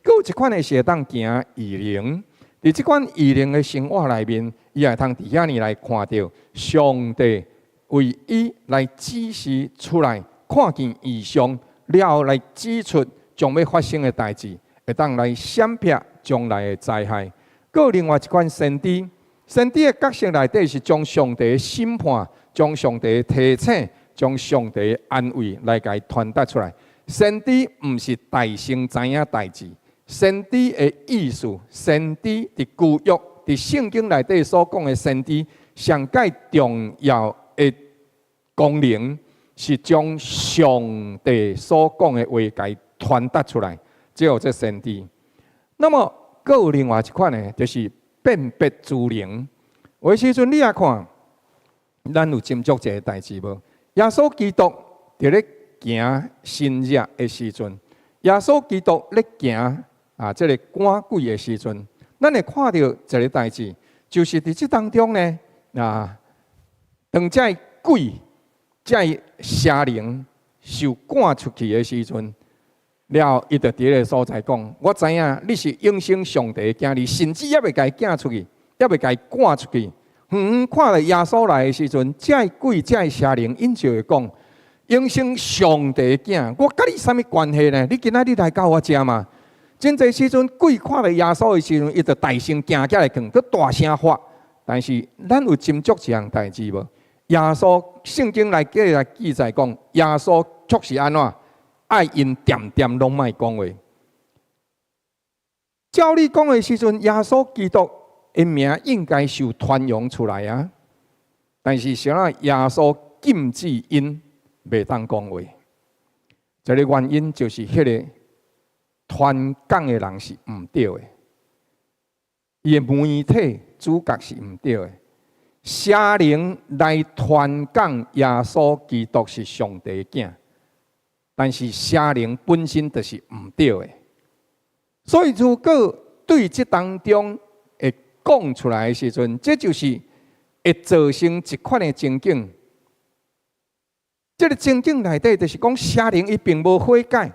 閣有一款的是會當行異能，佇這款異能的生活內面，伊也會通佇遐爾來看著上帝為伊來指示出來，看見異象，了後來指出將欲發生的代誌，會當來閃避將來的災害。閣有另外一款先知，先知的角色內底是將上帝的審判、將上帝的提醒、將上帝的安慰來共伊傳達出來。先知毋是代先知影代誌，先知的意思，先知佇舊約、佇聖經內底所講的先知，上蓋重要的功能是將上帝所講的話共伊傳達出來，這叫做先知。那麼，閣有另外一款呢，就是辨別諸靈。有的時陣你也看，咱有斟酌一个代誌無？耶穌基督佇咧行神蹟的時陣，耶穌基督咧行啊，這个趕鬼的時陣，咱會看著一个代誌，就是佇這當中呢，啊，當這个鬼、這个邪靈受趕出去的時陣，了後伊就佇彼个所在講：我知影你是永生上帝的囝兒，甚至猶未共伊寄出去，猶未共伊趕出去。遠遠看著耶穌來的時陣，這个鬼、這个邪靈，𪜶就會講：永生上帝的囝，我佮你啥物關係呢？你今仔日來到我遮嗎？真濟時陣，鬼看著耶穌的時陣，伊就大聲驚起來，閣大聲發。但是，咱有斟酌一項代誌無？耶穌聖經內底來記載講，耶穌卻是按怎？愛𪜶恬恬攏莫講話。照理講的時陣，耶穌基督的名應該受傳揚出來啊。但是，啥人耶穌禁止𪜶袂當講話？這个原因就是彼个傳講的人是毋對的，伊的媒體主角是毋對的。邪靈來傳講耶穌基督是上帝的囝，但是邪靈本身就是毋對的。所以如果對這當中會講出來的時陣，這就是會造成一款的情景。這个情景內底就是講邪靈伊並無悔改，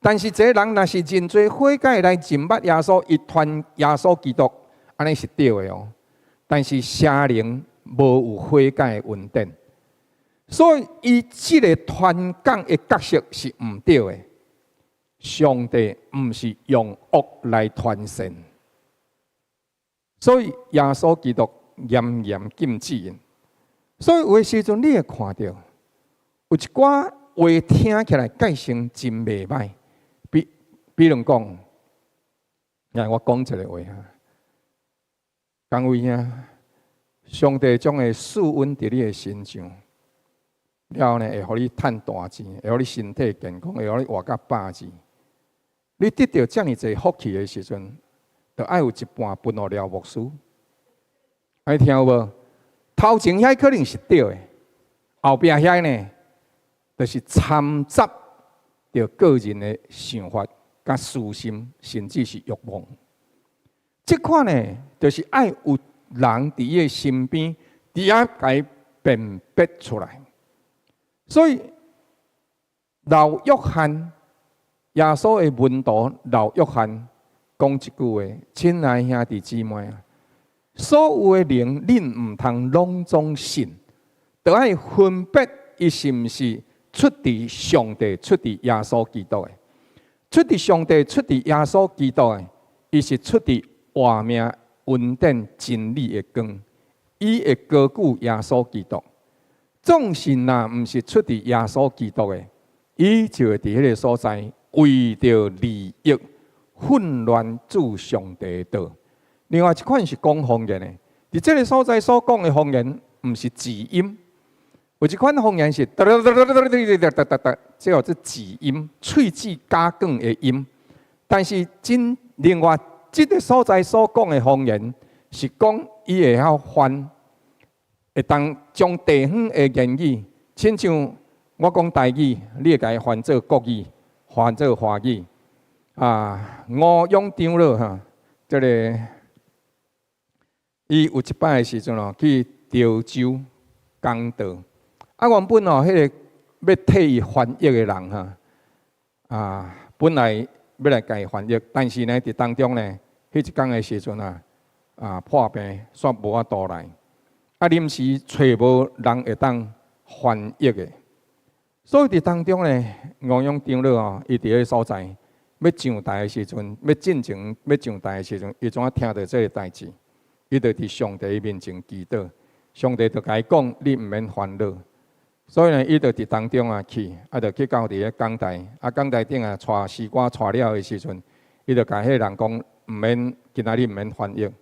但是這个人若是認罪悔改來認捌耶穌，伊傳耶穌基督，按呢是對的哦。但是邪靈無有悔改的恩典，所以伊這个傳講的角色是毋對的。上帝毋是用惡來傳善，所以耶穌基督嚴嚴禁止𪜶。所以有的時陣你會看著有一寡話聽起來蓋成真袂䆀，比如講，來我講一个話哈，江偉兄，上帝將會賜恩佇你的身上，了後呢會予你趁大錢，會予你身體健康，會予你活到百二。你得著遮爾濟福氣的時陣，就愛有一半分予廖牧師。愛聽有無？頭前遐可能是對的，後壁遐呢，就是摻雜著個人的想法、佮私心，甚至是慾望。這款呢，就是愛有人佇伊的身邊，佇遐共伊辨別出來。所以老約翰，耶穌的門徒老約翰講一句話：親愛兄弟姊妹啊，所有的靈，恁毋通攏總信，著愛分別伊是毋是出佇上帝、出佇耶穌基督的。出佇上帝、出佇耶穌基督的，伊是出佇活命恩典真理的光，伊會高舉耶穌基督。總是若毋是出佇耶穌基督的，伊就會佇彼个所在為著利益混亂主上帝的道。另外一款是講方言的，佇這个所在所講的方言，毋是字音，有一款方言是噠噠噠噠噠噠噠噠噠噠，這叫做字音，喙齒咬捲的音。但是真另外這个所在所講的方言，是講伊會曉翻，會當將地方的言語，親像我講台語，你會共伊翻做國語，翻做華語。啊，吳勇長老哈，這个伊有一擺的時陣哦，去潮州講道。啊，原本哦，彼个欲替伊翻譯的人哈，啊，本來欲來共伊翻譯，但是呢，佇當中呢，彼一工的時陣啊，啊破病，煞無法度來，啊臨時揣無人會當翻譯的，所以佇當中呢，吳勇長老哦，伊佇彼个所在欲上台的時陣，欲進前欲上台的時陣，伊怎仔聽著這个代誌，伊就佇上帝面前祈禱，上帝就共伊講：你毋免煩惱。所以呢，伊就佇當中啊去，啊就去到佇咧講台，啊講台頂啊，帶詩歌帶了的時陣，伊就共彼个人講：毋免，今仔日毋免翻譯。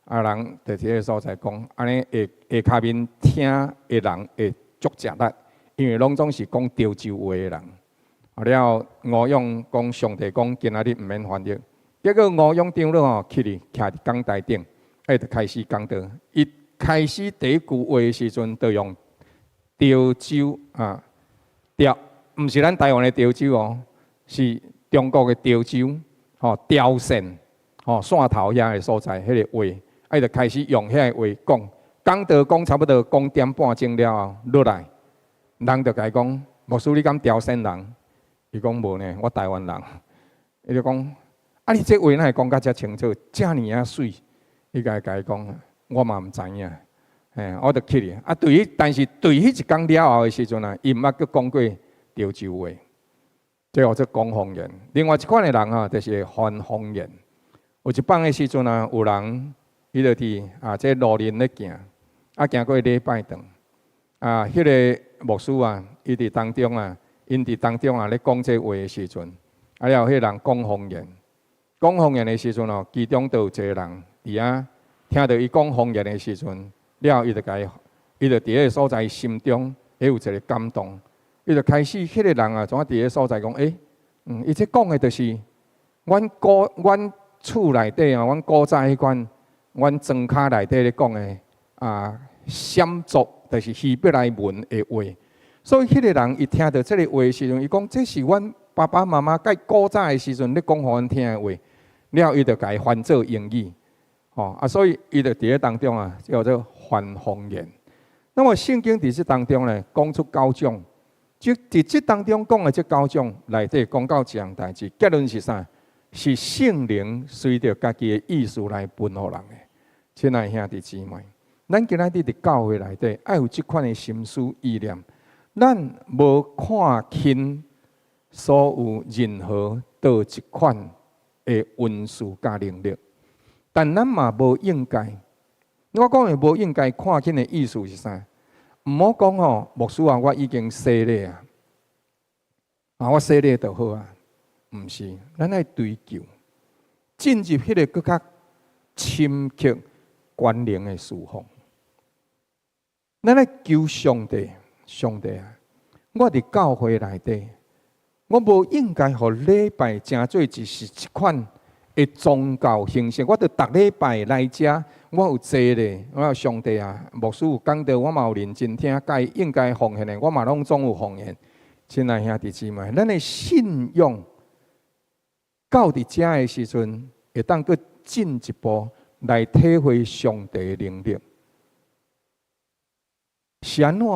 啊人就佇彼个所在講，按呢下下跤面聽的人會足食力，因為攏總是講潮州話的人。啊了後，吳勇講上帝講今仔日毋免翻譯，結果吳勇長老吼起佇徛佇講台頂，伊就開始講道。伊開始第一句話的時陣，就用潮州啊，潮，毋是咱台灣的潮州哦，是中國的潮州，吼潮汕，吼汕頭遐个所在，彼个話，啊伊就開始用遐个話講，講道講差不多講點半鐘了後，落來，人就共伊講，牧師你敢潮汕人？伊講無呢，我台灣人。伊就講，啊你這話哪會講甲遮清楚，遮爾仔媠？伊共伊講，我嘛毋知影。嘿，我就起去。啊，對彼，但是對彼一工了後的時陣啊，伊毋捌閣講過潮州話，這叫做講方言。另外一款的人吼，就是會翻方言。有一擺的時陣啊，有人伊就佇啊這路林咧行，啊行過禮拜堂，啊，彼个牧師啊，伊佇當中啊，𪜶佇當中啊咧講這話的時陣，啊了後彼个人講方言，講方言的時陣哦，其中就有一個人佇遐聽著伊講方言的時陣，了後伊就共伊，伊就佇彼个所在心中會有一个感動，伊就開始彼个人啊，怎仔佇彼个所在講，欸，伊這講的就是阮古阮厝內底啊，阮古早彼款，阮莊跤內底咧講的啊，閃族，就是希伯來文的話。所以彼个人伊聽著這个話的時陣，伊講這是阮爸爸媽媽蓋古早的時陣咧講予阮聽的話。了後伊就共伊翻做英語，吼啊，所以伊就佇咧當中啊，叫做翻方言。那麼聖經佇這當中呢，講出九種，就佇這當中講的這九種內底講到一項代誌，結論是啥？是聖靈隨著家己的意思來分予人的。親愛兄弟姊妹，咱今仔日佇教會內底，愛有這款的心思意念，咱無看輕所有任何佗一款的恩賜佮能力，但咱嘛無應該。我講的無應該看輕的意思是啥？毋好講吼，牧師啊，我已經洗禮啊，啊，我洗禮就好啊。毋是，咱愛追求進入彼个閣較深刻關聯的事奉。咱愛求上帝，上帝啊！我佇教會內底，我無應該予禮拜成做只是一款的宗教形式。我著逐禮拜來遮，我有坐咧，我有上帝啊，牧師有講道，我嘛有認真聽，該應該奉獻的，我嘛攏總有奉獻。親愛兄弟姊妹，咱的信仰到佇遮的時陣，會當閣進一步來體會上帝的能力。是按怎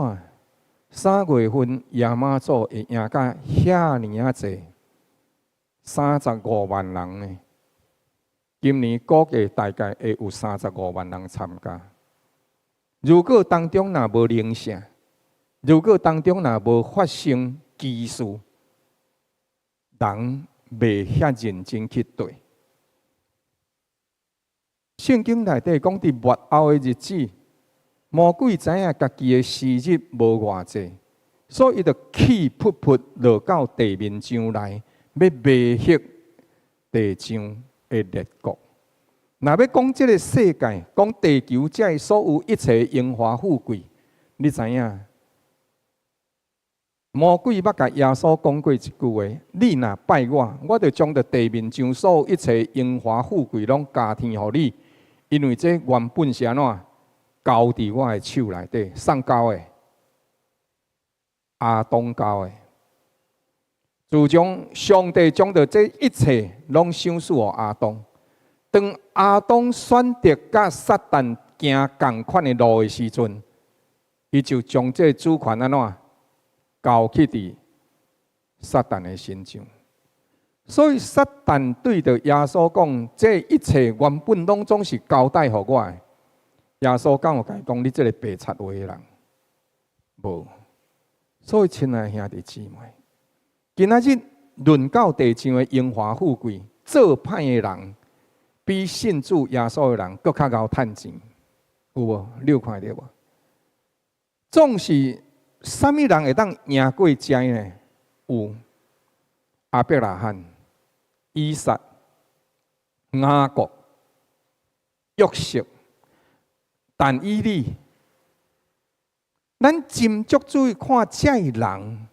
？3月份耶媽祖會贏甲遐爾仔濟，35萬人呢。今年估計大概會有三十五萬人參加。如果當中若無靈性，如果當中若無發生奇事，人袂遐認真去對。聖經內底講，佇末後的日子，魔鬼知影家己的時日無偌濟，所以伊就氣噗噗落到地面上來，欲迷惑地上的列國。若欲講這个世界，講地球這所有一切榮華富貴，你知影？魔鬼捌共耶穌講過一句話：你若拜我，我就將著地面上所有一切榮華富貴攏加添予你。因為這原本是按怎？交佇我的手內底，誰交的？亞當交的。自從上帝將著這一切攏賞賜予亞當，當亞當選擇佮撒旦行仝款的路的時陣，伊就將這主權按怎交去佇撒旦的身上。所以撒旦對著耶穌講：這一切原本攏總是交代予我的。耶穌敢有共伊講：你這个白賊話的人，無。所以，親愛兄弟姊妹，今仔日論到地上的榮華富貴，做歹的人比信主耶穌的人閣較𠢕趁錢，有無？你有看著無？總是啥物人會當贏過這呢？有亞伯拉罕、以撒、雅各、約瑟、但以理，咱斟酌注意看這个人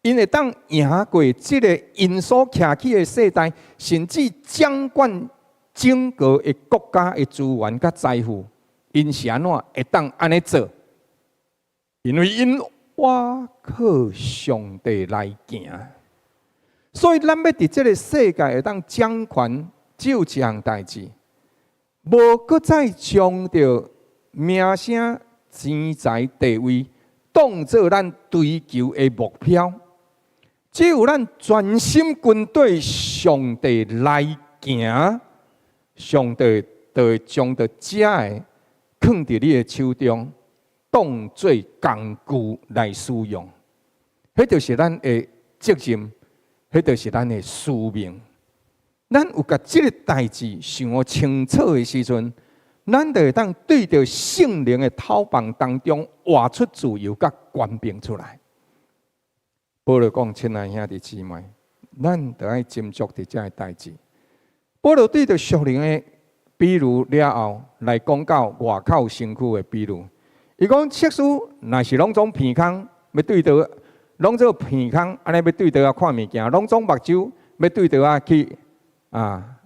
，𪜶會當贏過這个𪜶所徛起的世代，甚至掌管整個的國家的資源佮財富，𪜶是按怎會當按呢做？因為𪜶倚靠上帝來行，所以咱欲佇這个世界會當掌權，只有一項代誌，無閣再將著名聲、錢財、地位當做咱追求的目標，只有咱專心跟綴上帝來行，上帝就會將著這个囥佇你的手中，當做工具來使用。彼就是咱的責任，彼就是咱的使命。咱有共這个代誌想清楚的時陣，咱就會當對著聖靈的透放當中活出自由佮權柄出來。保羅講：親愛兄弟姊妹，咱著愛斟酌佇這个代誌。保羅對著屬靈的比喻了後，來講到外口身軀的比喻。伊講測試若是攏總鼻孔，欲對著攏做鼻孔，按呢欲對佗仔看物件，攏總目睭欲對佗仔去啊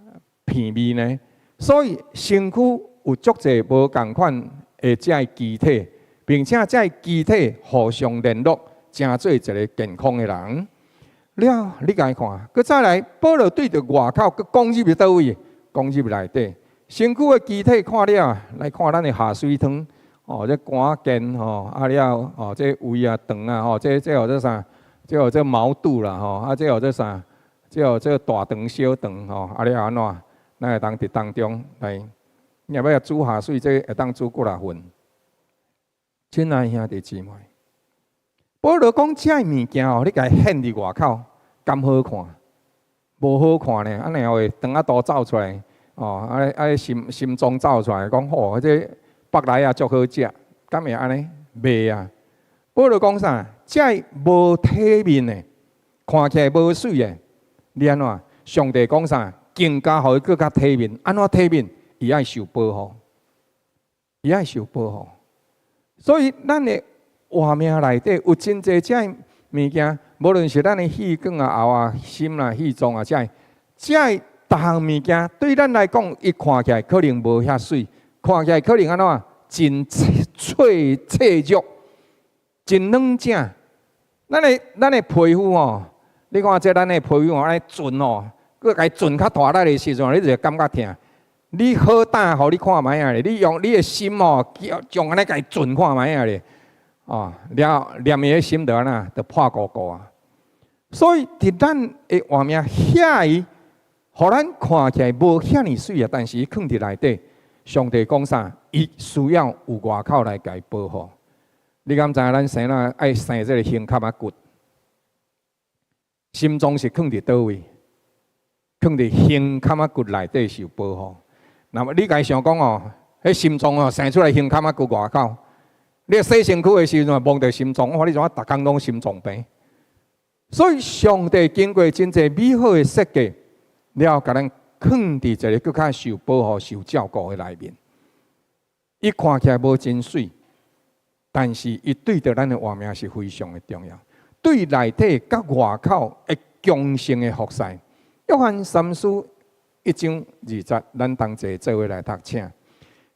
鼻味呢？所以身軀有足濟無仝款的的這个肢體，並且這个肢體互相聯絡，成做一个健康的人。了，你共伊看，閣再來，保羅對著外口，閣講入去佗位？講入內底。身軀的肢體看了，來看咱的下水湯，哦，這肝健吼，啊了，哦，這胃啊腸啊，吼，這號做啥？這號做毛肚啦，吼，啊，這號做啥？這號做大腸小腸，吼，啊了按怎？咱會當佇當中來，你若欲煮下水，這會當煮幾若份。親愛兄弟姊妹，保羅講這个物件哦，你共伊獻佇外口，敢好看？無好看呢，按呢會腸仔肚走出來，哦，啊心臟走出來，講吼，這腹內也足好食，敢會按呢？袂啊！保羅講啥？這無體面的，看起來無媠的，你按怎？上帝講啥？更加予伊閣較體面，按怎體面？伊愛受保護，伊愛受保護。所以咱的活命內底有真濟這物件，無論是咱的血管啊、喉啊、心啦、肺臟啊，這這逐項物件對咱來講，伊看起來可能無遐媠，看起來可能按怎？真脆脆弱，真軟正。咱的皮膚吼，你看這咱的皮膚吼，按呢顫吼，閣共伊顫較大力的時陣，你就會感覺疼。你好膽，予你看覓仔咧？你用你的心吼，將按呢共伊顫看覓仔咧？哦，了連伊的心就按怎，就破鼓鼓啊！所以佇咱的活命遐伊，予咱看起來無遐爾媠啊，但是伊囥佇內底，上帝講啥？伊需要有外口來共伊保護。你敢知影咱生哪愛生這个胸坎仔骨？心臟是囥佇佗位？囥佇胸坎仔骨內底受保護。那麼你共想講哦，彼心臟哦生出來胸坎仔骨外口，你洗身軀的時陣摸著心臟，哇！你怎啊逐工攏心臟病？所以上帝經過真濟美好的設計，了共咱囥佇一个閣較受保護、受照顧的內面。伊看起來無真媠，但是伊對著咱的活命是非常的重要。對內體佮外口的強盛的服侍。約翰三書一章二節，咱同齊做伙來讀，請。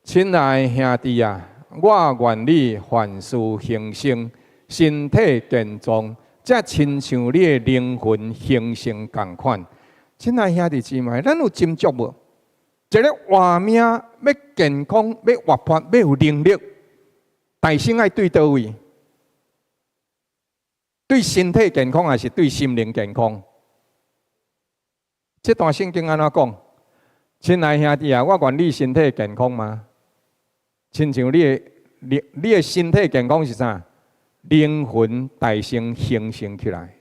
親愛兄弟啊，我願你凡事興盛，身體健壯，才親像你的靈魂興盛仝款。親愛兄弟姊妹，咱有斟酌無？一个活命欲健康、欲活潑、欲有能力，大先愛對佗位？對身體健康還是對心靈健康？這段聖經按怎講？親愛兄弟啊，我願你身體健康嗎？親像你的身體健康是啥？靈魂大先興盛起來，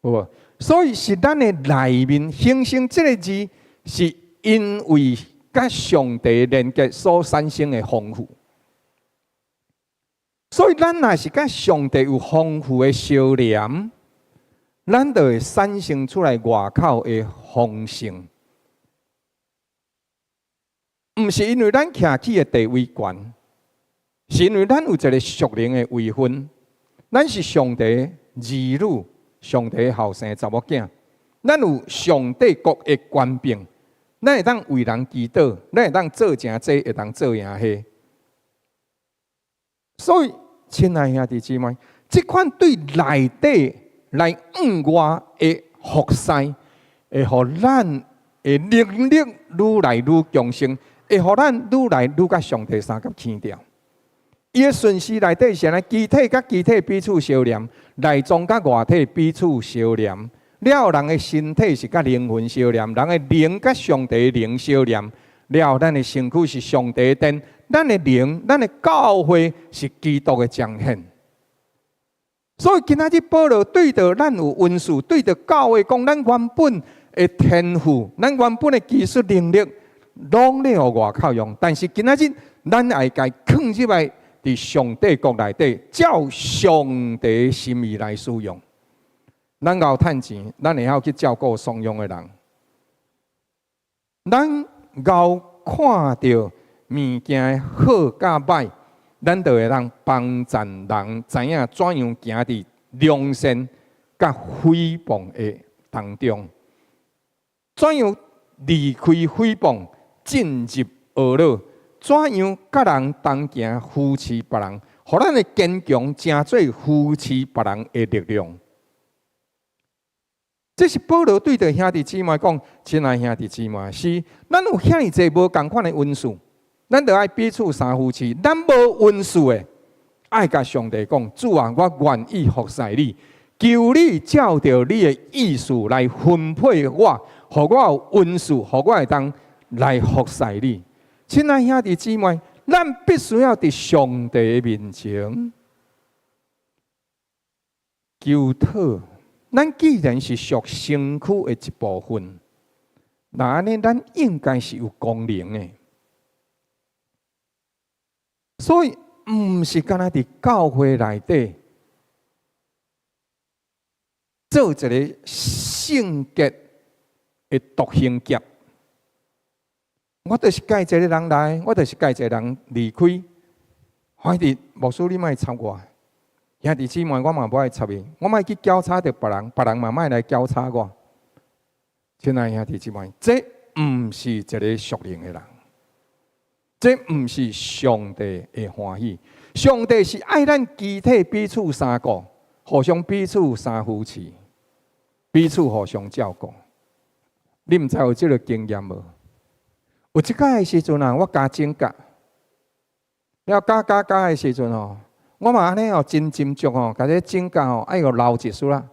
有無？所以是咱的內面興盛這个字，是因為佮上帝連結所產生的豐富。所以咱若是佮上帝有豐富的相連，咱就會產生出來外口的豐盛。毋是因為咱徛起的地位懸，是因為咱有一個屬靈的位份。咱是上帝兒女，上帝後生查某囝，咱有上帝國的權柄，咱會當為人祈禱，咱會當做成這，會當做成彼。所以，親愛兄弟姊妹，這款對內底來向外的服侍，會予咱的能力愈來愈強盛，會予咱愈來愈佮上帝相佮牽著。伊的順序內底是按呢，肢體佮肢體彼此相連，內臟佮外體彼此相連。了人的身體是佮靈魂相連，人的靈佮上帝靈相連。了咱的身軀是上帝的殿，咱的靈、咱的教會是基督的彰顯。所以今仔日保羅對著咱有恩賜，對著教會講，咱原本的天賦，咱原本的技術能力，攏咧予外口用。但是今仔日咱愛共伊囥入來，佇上帝國內底，照上帝心意來使用。咱𠢕趁錢，咱會曉去照顧喪養的人。咱𠢕看著物件好佮歹，咱就會當幫贊人知影怎樣行佇良善佮誹謗的當中，怎樣離開誹謗，進入呵咾，怎樣佮人同行扶持別人，予咱的堅強成做扶持別人的力量。這是保羅對著兄弟姊妹講：親愛兄弟姊妹，是咱有遐爾濟無仝款的恩賜，咱著愛彼此相扶持。咱無恩賜的，愛共上帝講：主啊，我願意服侍你，求你照著你的意思來分配我，予我有恩賜，予我會當來服侍你。親愛兄弟姊妹，咱必須要佇上帝的面前求討。咱既然是屬身軀的一部分，那按呢，咱應該是有功能的。所以，毋是干焦佇教會內底做一個聖潔的獨行俠。我就是佮意一個人來，我就是佮意一個人離開。反正牧師你莫插我，兄弟姊妹我嘛無愛插伊，我莫去攪吵著別人，別人嘛莫來攪吵我。親愛兄弟姊妹，這毋是一個屬靈的人，這毋是上帝會歡喜。上帝是愛咱肢體彼此相顧，互相彼此相扶持，彼此互相照顧。你毋知有這个經驗無？有一擺的時陣啊，我加指甲，了加加加的時陣吼，我嘛按呢哦，真斟酌吼，共這指甲吼愛予留一絲啦，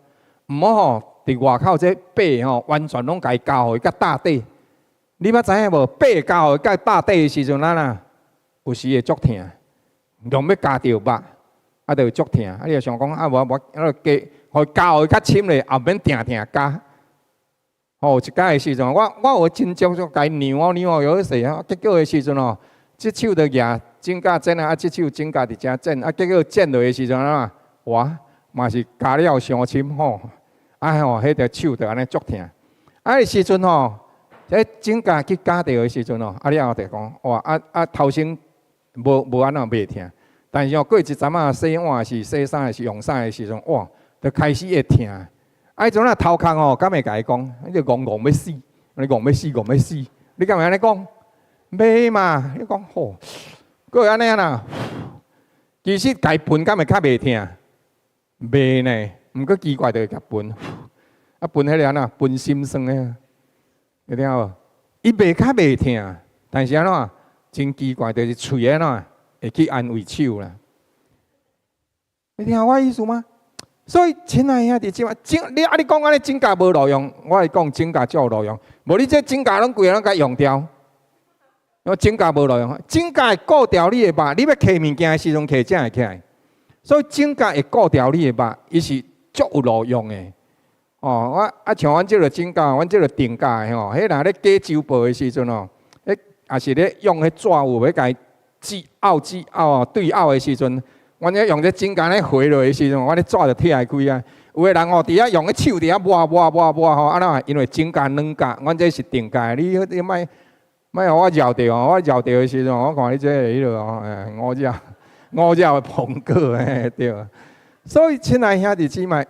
毋好吼佇外口這白吼，完全攏共伊加予伊較貼底。你捌知影無？白加予伊較貼底的時陣，咱啊有時會足疼，用欲咬著肉，啊，就會足疼。啊，你就想講啊，無無啊，加，予伊加予伊較深咧，也免定定咬。吼，一擺的時陣，我我有真少就共伊量哦量哦，有好勢啊。結果的時陣哦，這手就舉指甲剪啊，啊，這手指甲佇遮剪，啊，結果剪落的時陣啊，哇，嘛是咬了傷深吼，啊吼，彼條手就按呢足疼。啊，彼時陣吼，這指甲去咬著的時陣哦，啊了後就講，哇，啊啊頭先無無按怎袂疼，但是哦，過一陣仔洗碗是洗衫是用啥的時陣，哇，就開始會疼。啊！彼陣啊頭殼吼，敢會共伊講？你就戇戇欲死，你戇欲死，戇欲死，你敢會按呢講？袂嘛？你講吼，閣會按呢啦。其實共伊噴敢會較袂疼？袂呢。毋過奇怪，就會共噴。啊，噴彼個按怎？噴心酸的，你聽無？伊袂較袂疼，但是按怎？真奇怪，就是喙按怎會去安慰手啦。你聽我意思嗎？所以，親愛兄弟姊妹，你啊，你講按呢指甲無路用，我會講指甲足有路用。無你這指甲攏規个攏共用掉，我指甲無路用，指甲會顧牢你的肉，你欲提物件的時陣提才會起來。所以指甲會顧牢你的肉，伊是足有路用的。哦，我啊像阮這个指甲，阮這个定甲的吼，彼若咧解周報的時陣哦，彼也是咧用彼紙有欲共伊折拗折拗對拗的時陣。阮咧用這指甲咧回落的時陣，阮咧紙就拆開啊。有的人哦，佇遐用彼手佇遐抹抹抹抹吼，按怎？因為指甲軟甲，阮這是定甲的。你你莫莫予我繞著哦，我繞著的時陣，我看你這個彼落哦，欸，五隻五隻的蘋果嘿對。所以，親愛兄弟姊妹，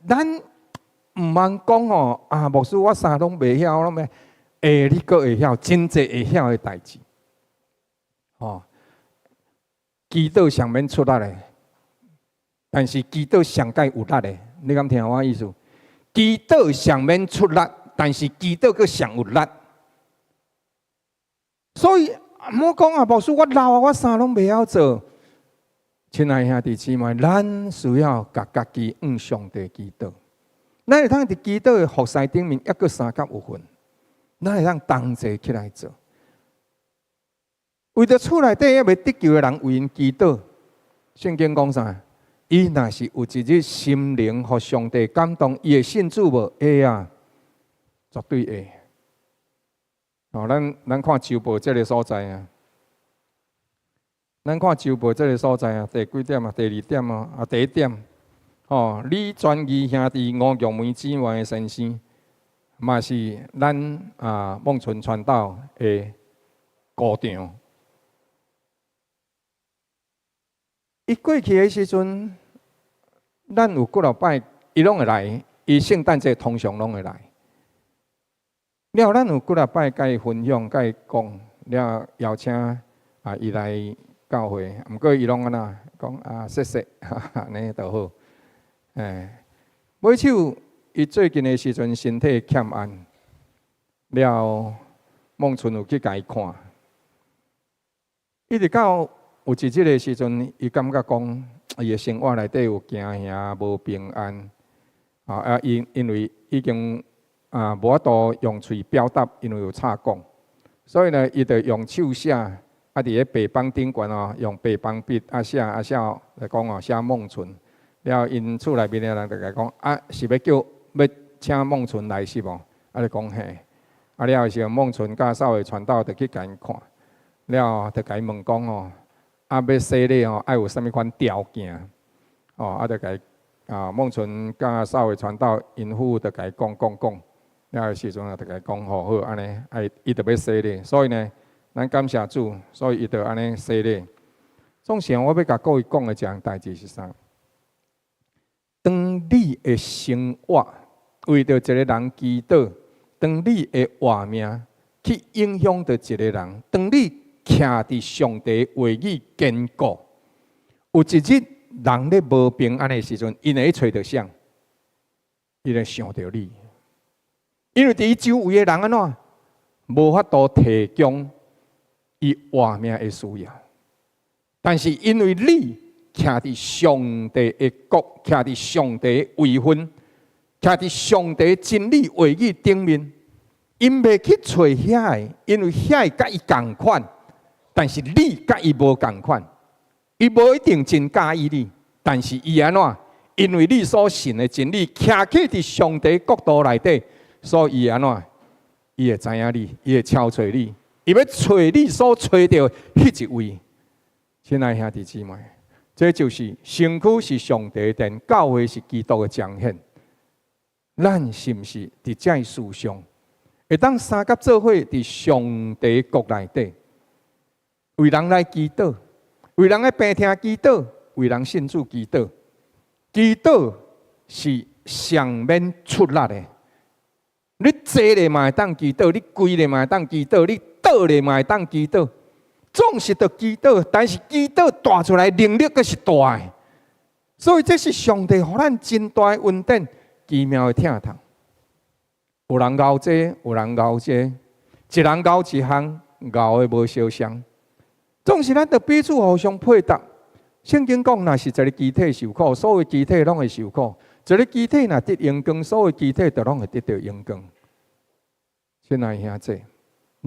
咱毋通講吼啊，牧師我啥攏袂曉，攏袂，欸，你閣會曉真濟會曉的代誌，吼。祈禱上免出力的，但是祈禱上蓋有力的，你敢聽我意思？祈禱上免出力，但是祈禱閣上有力。所以毋好講啊，牧師我老啊，我啥攏袂曉做。親愛兄弟姊妹，咱需要共家己向上帝祈禱。咱會當佇祈禱的服侍頂面，猶閣相佮有份，咱會當同齊起來做。為著厝內底猶未得救的人為𪜶祈禱，聖經講啥？伊若是有一日心靈予上帝感動，伊會信主無？會啊，絕對會。哦，咱咱看周報這个所在啊，咱看周報這个所在啊，第幾點啊？第二點啊？啊，第一點，哦，李專義兄弟吳玉梅姊妹的先生，嘛是咱啊孟春傳道的姑丈。伊過去的時陣，咱有幾若擺，伊攏會來。伊聖誕節通常攏會來。了，咱有幾若擺共伊分享，共伊講，了邀請啊，伊來教會，毋過伊攏按怎講啊，謝謝，按呢就好。欸，尾手伊最近的時陣身體欠安，了後孟春有去共伊看，一直到有一日的時陣，伊感覺講伊的生活內底有驚嚇、無平安。啊！因為已經啊無法度用喙表達，因為有插管，所以呢，伊就用手寫，啊，佇咧白板頂懸哦，用白板筆啊寫啊寫來講哦，寫孟春。了後，𪜶厝內面的人就共伊講啊，是欲叫欲請孟春來是無？啊，就講嘿。啊，了後時陣孟春佮少偉傳道就去共𪜶看，了後就共伊問講哦，啊，欲洗禮哦，愛有啥物款條件？哦，啊，就共伊。啊，孟春佮少偉傳道𪜶夫就共伊講講講，了後時陣啊，就共伊講吼好按呢，啊伊就欲洗禮，所以呢，咱感謝主，所以伊就按呢洗禮。總是我欲共各位講的一項代誌是啥？當你的生活為著一個人祈禱，當你的活命去影響著一個人，當你徛佇上帝話語堅固，有一日，人咧無平安的時陣，𪜶會揣著誰？伊會想著你，因為佇伊周圍的人按怎無法度提供伊活命的需要，但是因為你徛佇上帝的國，徛佇上帝的位份，徛佇上帝真理話語頂面，𪜶袂去揣遐个，因為遐个佮伊仝款，但是你佮伊無仝款。伊無一定真佮意你，但是伊按怎？因為你所信的真理，徛起佇上帝國度內底，所以伊按怎？伊會知影你，伊會敲揣你，伊欲揣你所揣著彼一位。親愛兄弟姊妹，這就是身軀是上帝的殿，教會是基督的彰顯。咱是毋是佇這世上，會當相佮做伙佇上帝國內底，為人來祈禱？為人的病痛祈禱，為人信主祈禱，祈禱是上免出力的。你坐咧嘛會當祈禱，你跪咧嘛會當祈禱，你倒咧嘛會當祈禱，總是著祈禱。但是祈禱帶出來能力閣是大的，所以這是上帝予咱真大的恩典，奇妙的疼痛。有人𠢕這個，有人𠢕這個，一人𠢕一項，𠢕的無相像。總是咱著彼此互相配搭。聖經講，若是一个肢體受苦，所有肢體攏會受苦；一个肢體若得榮光，所有肢體就攏會得著榮光。親愛兄弟，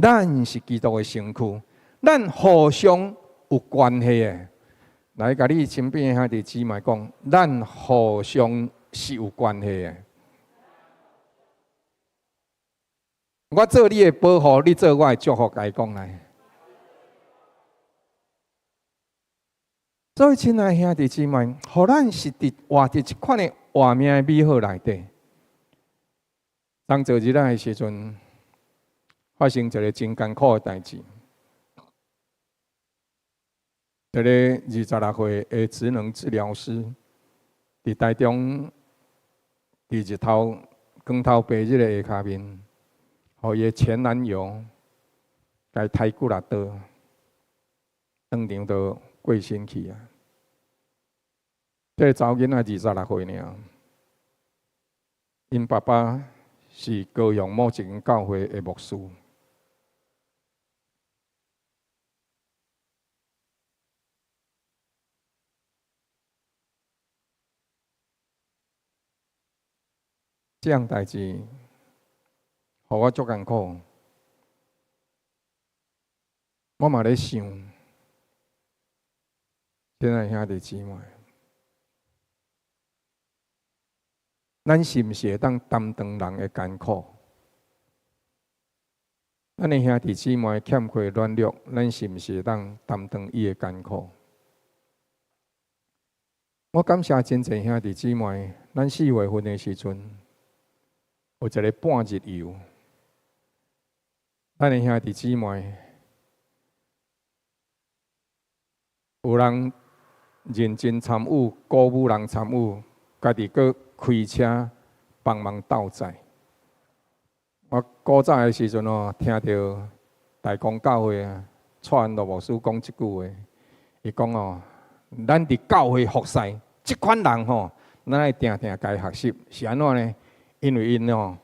咱是基督的身軀，咱互相有關係的。來，共你身邊的兄弟姊妹講，咱互相是有關係的。我做你的保護，你做我的祝福，共伊講來。所以，親愛兄弟姊妹，予咱是佇活佇這款的活命的美好內底。當昨日仔的時陣，發生一个真艱苦的代誌。一个26歲的職能治療師，佇台中，佇日頭光頭白日的下跤面，予伊的前男友共伊刣幾若刀，當場就過身去啊！這个查某囡仔26歲爾，𪜶爸爸是高雄某一間教會的牧師。這項代誌，予我足艱苦，我嘛咧想。親愛兄弟姊妹，咱是毋是會當擔當人的艱苦？咱的兄弟姊妹欠缺軟弱，咱是毋是會當擔當伊的艱苦？我感謝真濟兄弟姊妹，咱4月份的時陣有一个半日遊，咱的兄弟姊妹有人認真參與，鼓舞人參與，家己閣開車幫忙鬥載。我古早的時陣哦，聽著大公教會啊，蔡安樂牧師講這句話，伊講哦，咱佇教會服侍，這款人吼，咱愛定定共伊學習，是按怎呢？因為𪜶吼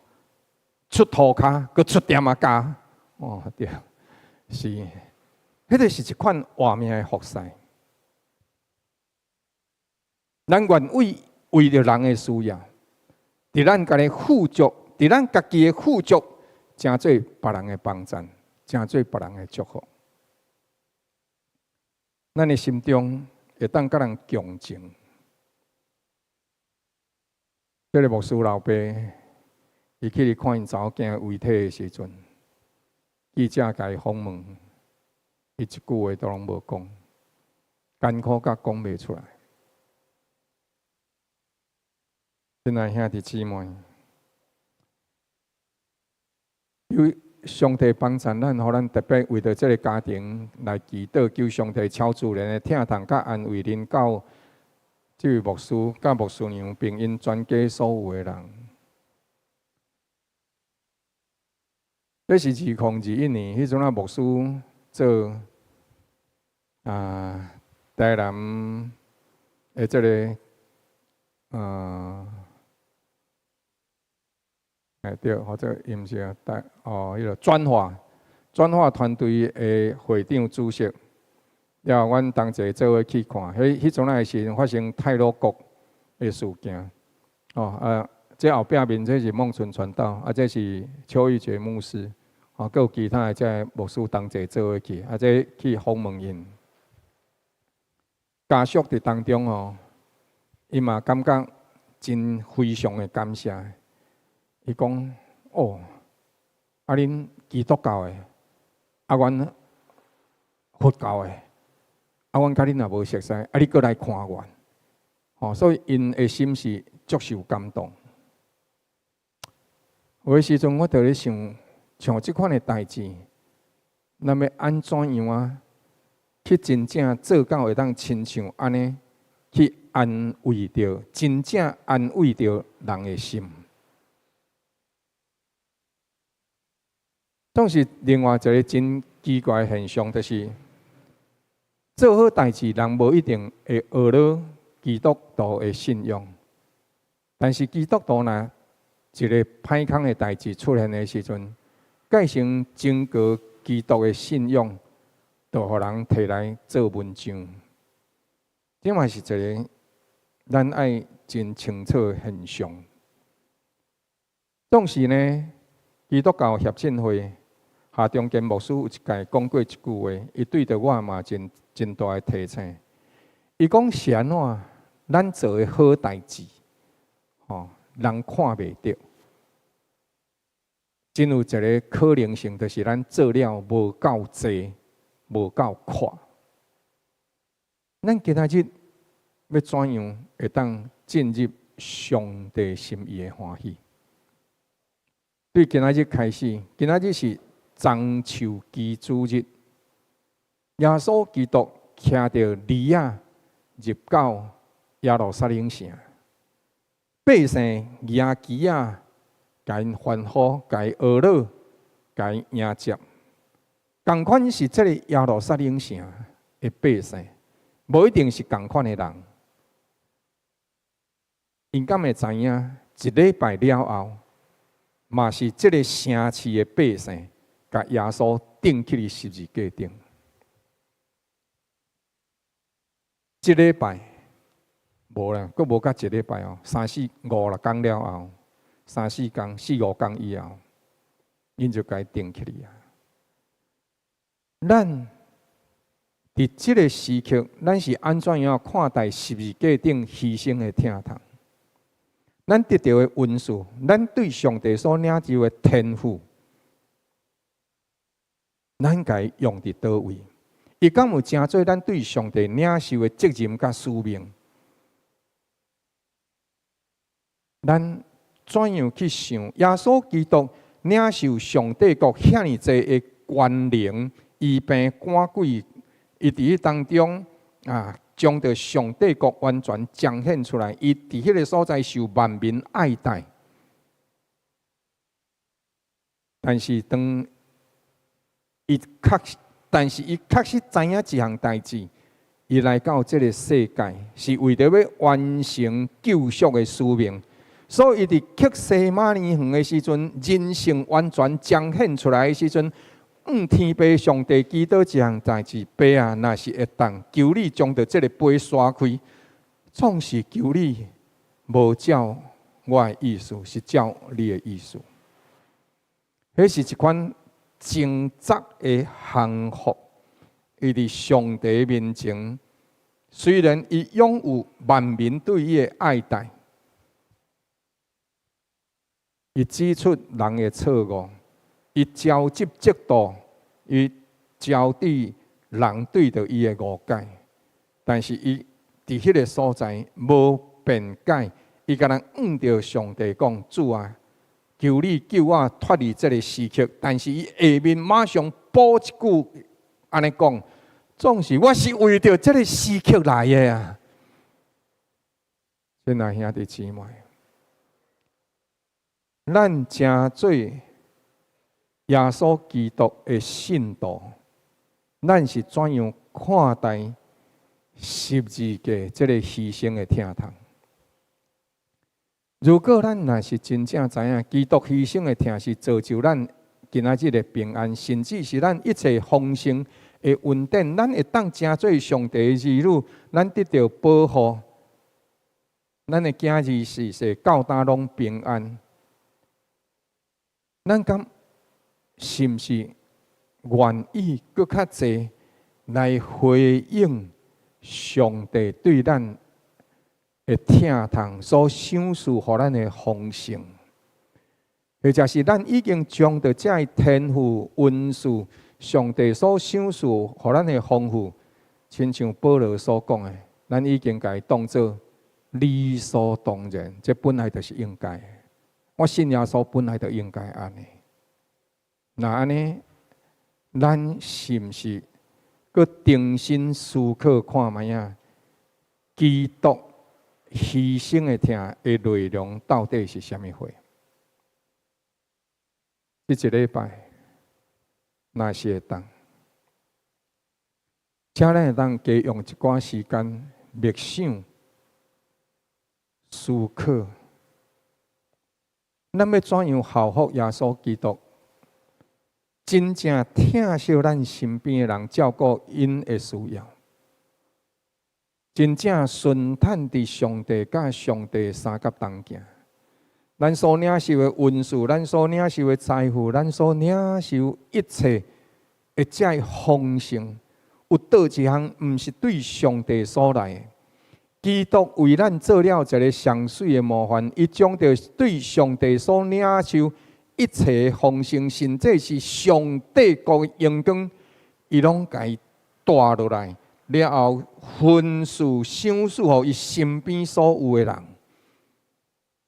出塗跤，閣出店仔跤，哦對，是，彼個是一款活命的服侍。咱願意為著人的需要，佇咱家己富足，佇咱家己的富足，成做別人的幫贊，成做別人的祝福。咱的心中會當佮人共情。這个牧師老爸，伊去看𪜶查某囝遺體的時陣，記者共伊訪問，伊一句話都攏無講，艱苦甲講袂出來。親愛兄弟姊妹，求上帝幫贊咱，予咱特別為著這个家庭來祈禱，求上帝超自然的疼痛佮安慰臨到這位牧師、佮牧師娘，並𪜶全家所有的人。這是2021年，彼陣仔牧師做啊台南的這个啊。哎對，或者伊毋是啊，台哦，彼个轉化團隊的會長主席，了後阮同齊做伙去看，彼陣仔的時陣發生太魯閣的事件，哦啊，這後壁面這是孟純傳道，啊這是邱玉杰牧師，哦，閣有其他的這牧師同齊做伙去，啊這去訪問𪜶，家屬佇當中哦，伊嘛感覺真非常的感謝。伊講：哦，啊恁基督教的，啊阮佛教的，啊阮佮恁也無熟似，啊你閣來看阮，吼，所以𪜶的心是足受感動。有的時陣我就咧想，像這款的代誌，咱欲按怎樣啊？去真正做到會當親像按呢，去安慰著，真正安慰著人的心。總是另外一个真奇怪的現象，就是做好代誌，人無一定會學了基督徒的信仰。但是基督徒若一个歹康的代誌出現的時陣，改成整個基督的信仰，就予人提來做文章。這嘛是一个咱愛真清楚的現象。總是呢，基督教協進會夏中堅牧師有一擺講過一句話，伊對著我嘛真真大的提醒。伊講是按怎，咱做的好代誌，吼，人看袂著。真有一个可能性，就是咱做了無夠濟，無夠闊。咱今仔日欲怎樣會當進入上帝心意的歡喜？對今仔日開始，今仔日是樟樹基主日，耶穌基督騎著驢仔入到耶路撒冷城，百姓舉旗仔，共𪜶歡呼，共伊呵咾，共伊迎接。仝款是這个耶路撒冷城的百姓，無一定是仝款的人。𪜶敢會知影，一禮拜了後，嘛是這个城市的百姓，共耶穌釘起佇十字架頂。這禮拜無啦，閣無到一禮拜哦，三四五六工了後，三四工、四五工以後，𪜶就共伊釘起來啊。咱佇這个時刻，咱是按怎樣看待十字架頂犧牲的疼痛？咱得著的恩賜，咱對上帝所領受的天賦，咱共伊用佇佗位？伊敢有成做咱對上帝領受的責任佮使命？咱怎樣去想耶穌基督領受上帝國遐爾濟的權能、醫病趕鬼，伊佇彼當中啊，將著上帝國完全彰顯出來。伊佇彼个所在受萬民愛戴，但是當伊確但是伊確實知影一項代誌，伊來到這个世界是為著欲完成救贖的使命，所以伊佇客西馬尼園的時陣，人性完全彰顯出來的時陣，向天父上帝祈禱一項代誌，爸啊，若是會當，求你將著這个杯徙開，總是求你無照我的意思，是照你的意思。彼是一款掙扎的降服，伊佇上帝面前，雖然伊擁有萬民對伊的愛戴，伊指出人的錯誤，伊招集嫉妒，伊招致人對著伊的誤解，但是伊佇彼个所在無辯解，伊干焦向著上帝講：主啊，求你救我脫離這个時刻。但是伊下面馬上補一句，按呢講，總是我是為著這个時刻來的啊！親愛兄弟姊妹，咱成做耶穌基督的信徒，咱是怎樣看待十字架這个犧牲的疼痛？如果咱若是真正知影基督犧牲的疼是造就咱今仔日的平安，甚至是咱一切豐盛的恩典，咱會當成做上帝的兒女，咱得著保護，咱的囝兒世世到今攏平安。咱敢是毋是願意閣較濟來回應上帝對咱的疼痛所賞賜予咱的豐盛，或者是咱已經將著這个天父恩賜，上帝所賞賜予咱的豐富，親像保羅所講的，咱已經共伊當做理所當然，這本來就是應該的。我信耶穌本來就應該按呢。若按呢，咱是毋是閣重新思考看覓仔？基督犧牲的疼的內容到底是啥物貨？這一禮拜，若是會當，請咱會當加用一寡時間默想、思考，咱欲怎樣效法耶穌基督，真正疼惜咱身邊的人，照顧𪜶的需要，真正順坦佇上帝佮上帝相佮同行。咱所領受的恩賜，咱所領受的財富，咱所領受一切的這豐盛，有佗一項毋是對上帝所來的。基督為咱做了一个上媠的模範，伊將著對上帝所領受一切豐盛，甚至是上帝國的榮光，伊攏共伊帶落來，了後分賜賞賜予伊身邊所有的人。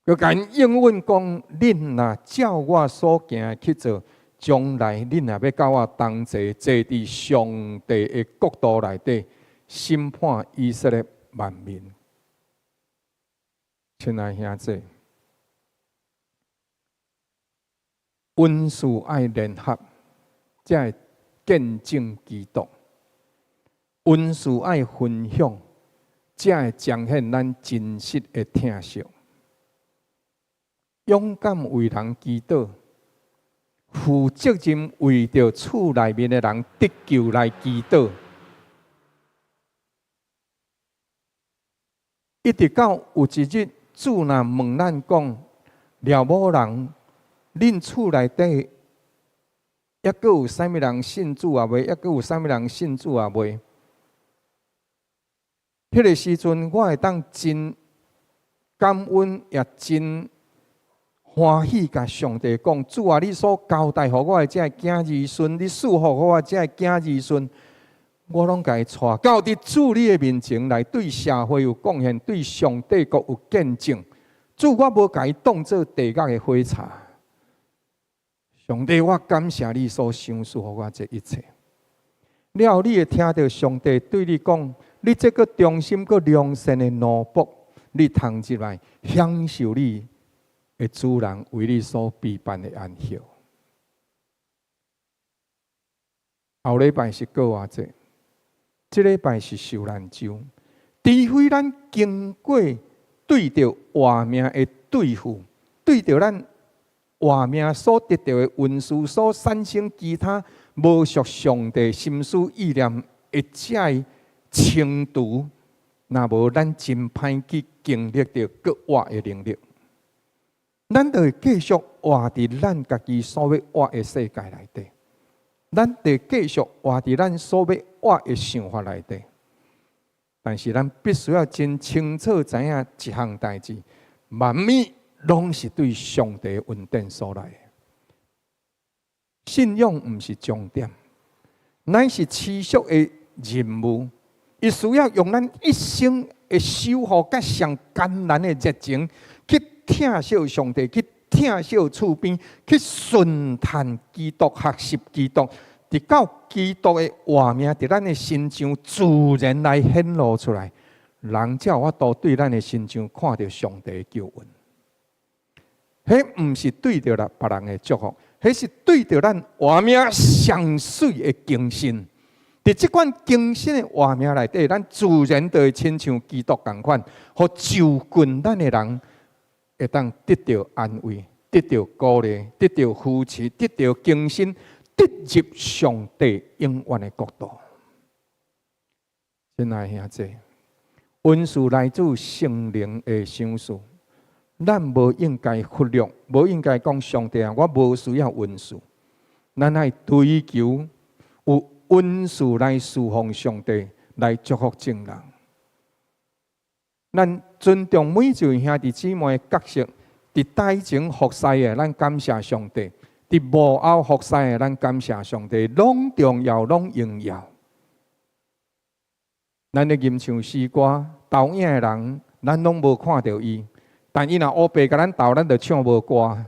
閣共𪜶應允講：恁若照我所行的去做，將來恁也欲佮我同齊坐佇上帝的國度內底，審判以色列萬民。親愛兄弟，恩賜愛聯合，才會見證基督；恩賜愛分享，才會彰顯咱真實的疼惜。勇敢為人祈禱，負責任為著厝內面的人得救來祈禱，一直到有一日，主若問咱講：廖某人，恁厝內底猶閣有啥物人信主啊未？猶閣有啥物人信主啊未？彼个時陣，我會當真感恩，也真歡喜，共上帝講：主啊，你所交代予我的這个囝兒孫，你賜予我的這個囝兒孫，我攏共伊帶到佇主你的面前來，對社會有貢獻，對上帝國有見證。主，我無共伊當做地獄的火柴。上帝，我感謝你所賞賜予我這一切。了後，你會聽著上帝對你講：你這个忠心閣良善的奴僕，你通入來享受你的主人為你所備辦的宴席。後禮拜是過活節，這禮拜是受難週。除非咱經過對著活命的對付，對著咱活命所得著的恩賜，所產生其他無屬上帝心思意念的這个清除，若無咱真歹去經歷著閣活的能力，咱就會繼續活佇咱家己所欲活的世界內底，咱就會繼續活佇咱所欲活的想法內底。但是咱必須要真清楚知影一項代誌，萬物攏是對上帝恩典所來的。信仰毋是終點，乃是持續的任務。伊需要用咱一生的守護，佮上艱難的熱情，去疼惜上帝，去疼惜厝邊，去順趁基督，學習基督，直到基督的活命佇咱的身上自然來顯露出來，人才有法度對咱的身上看著上帝的救恩。彼毋是對著別人的祝福，彼是對著咱活命上媠的更新。佇這款更新的活命內底，咱自然就會親像基督仝款，予就近咱的人會當得著安慰、得著鼓勵、得著扶持、得著更新，得入上帝永遠的國度。親愛兄弟，恩賜來自聖靈的賞賜，咱無應該忽略，無應該講上帝啊，我無需要恩賜。咱愛追求有恩賜來侍奉上帝，來祝福眾人。咱尊重每一位兄弟姊妹的角色，佇台前服侍的，咱感謝上帝；佇幕後服侍的，咱感謝上帝，攏重要，攏榮耀。咱咧吟唱詩歌，投影的人，咱攏無看著伊，但伊若烏白共咱投，咱就唱無歌。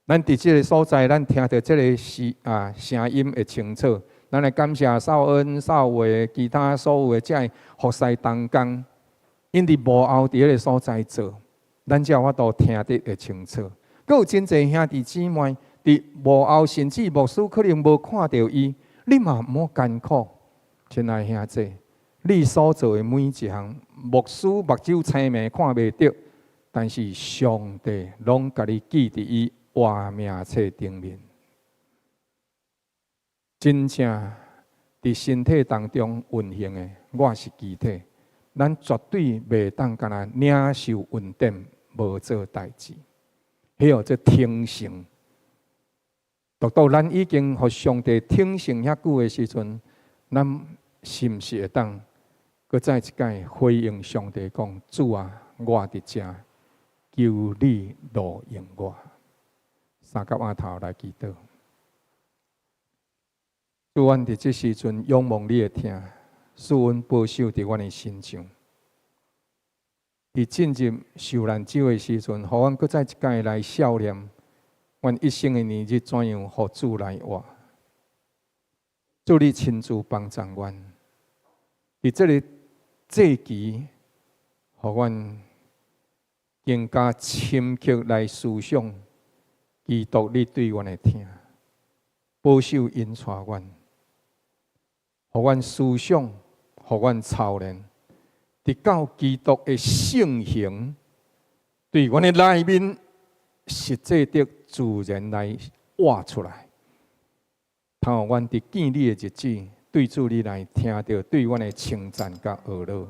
咱佇這个所在，咱聽著這个詩啊聲音會清楚。咱來感謝少恩、少偉，其他所有的這个服侍同工，𪜶佇幕後佇彼个所在做，咱才有法度聽得會清楚。閣有真濟兄弟姊妹佇幕後，甚至牧師可能無看著伊，你嘛毋好艱苦，親愛兄弟，你所做的每一項，牧師目睭青盲看袂著，但是上帝攏共你記佇伊活命冊頂面。真正佇身體當中運行的，我是肢體，咱絕對袂當干焦領受恩典，無做代誌。彼號做聽聖。直到咱已經予上帝聽聖遐久的時陣，咱是毋是會當閣再一擺回應上帝講：主啊，我佇遮，求你錄用我。三甲阿頭來祈禱。主，阮佇這時陣仰望你的疼，賜阮保守佇阮的身上。佇進入受難週的時陣，予阮閣再一擺來數念，阮一生的年日怎樣予主來活。主，你親自幫助阮，佇這个祭期，予阮更加深刻來思想基督你對阮的疼，保守引帶阮，予阮思想，予阮操練，直到基督的聖形對阮的內面實際的自然來活出來。通予阮佇見你的日子，對主你來聽著對阮的稱讚佮呵咾，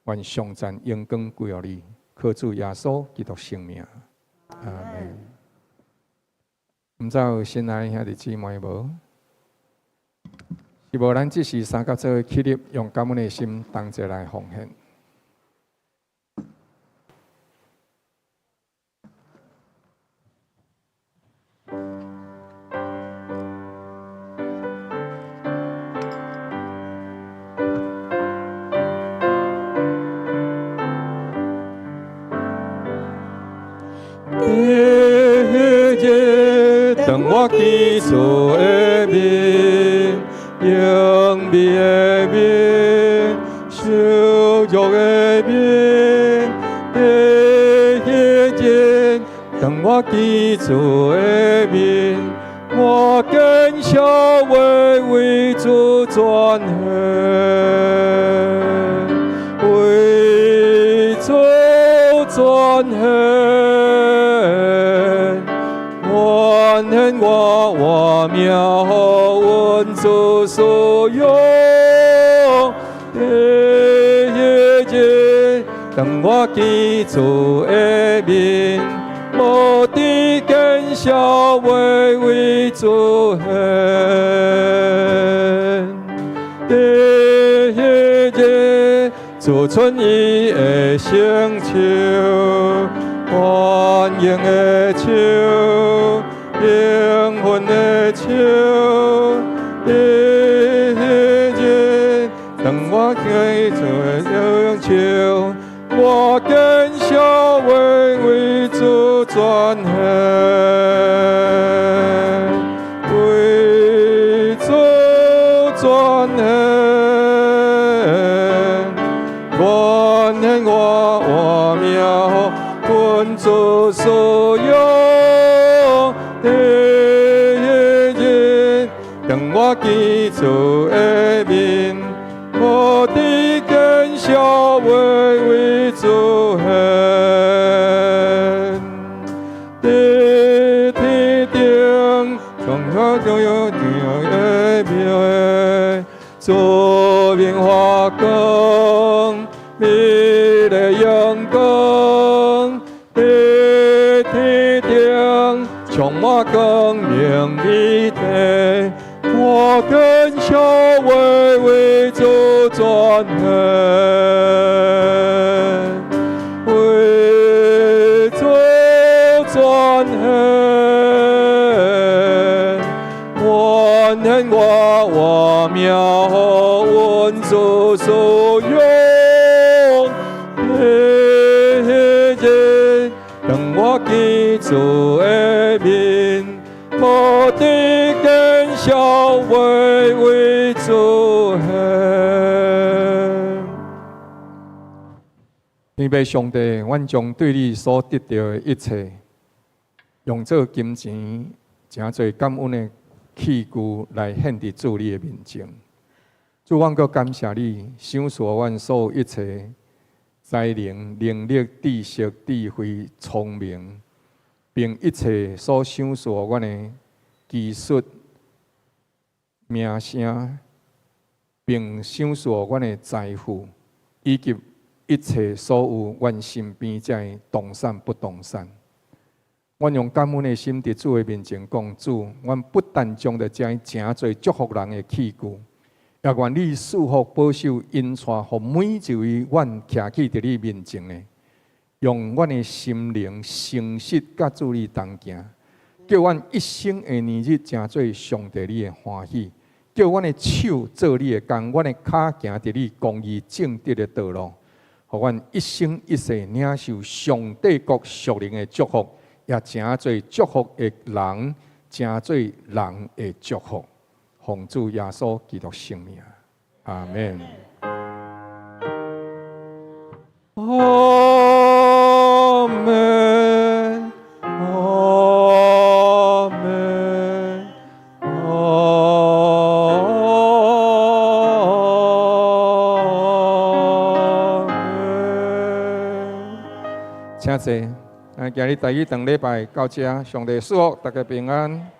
願頌讚榮光歸予你，靠主耶穌基督聖名，阿們。毋知有新來兄弟姊妹無？是無？咱這時三佮做伙起立，用感恩的心同齊來奉獻。第彼日，當我見主的面，榮美的面，受辱的面。第彼日，當我見主的面，我見小話為主轉現，為主轉現，願顯我活命予阮主使用。彼彼日，當我見主的面，無知見笑話為主獻。彼彼日，主伸伊的聖手，歡迎的手，興奮的手。彼彼日，當我見主的聖手，我見小話為主轉現，為主轉現，願顯我活命予阮主使用。彼彼日，當我見主的面，無知見笑話為主獻。佇天頂，從我中有的面，主面發光，美麗陽光，佇天頂充滿光明美麗，我見小話為主轉現，為主轉現，願顯我活命予阮主使用。彼彼日，當我見主的面，無知見笑話為主獻。天父上帝，阮將對你所得著的一切，用做金錢，誠濟感恩的器具來獻佇主你的面前。主，阮閣感謝你，賞賜阮所有一切才能、能力、知識、智慧、聰明，並一切所賞賜阮的技術、名聲，並賞賜阮的財富，以及一切所有阮身邊這的動產、不動產。阮用感恩的心佇主的面前講：主，阮不但將著這誠濟祝福人的器具，也願你賜福保守引帶，予每一位阮徛起佇你面前的，用阮的心靈誠實佮主你同行，叫阮一生的年日成做上帝你的歡喜，叫阮的手做你的工，阮的跤行佇你公義正直的道路，予阮一生一世領受上帝國屬靈的祝福，也成做祝福的人，成做人的祝福。奉主耶穌基督聖名，阿門。阿門，阿門，阿門。請坐。今日台語堂禮拜到這，上帝賜福大家平安。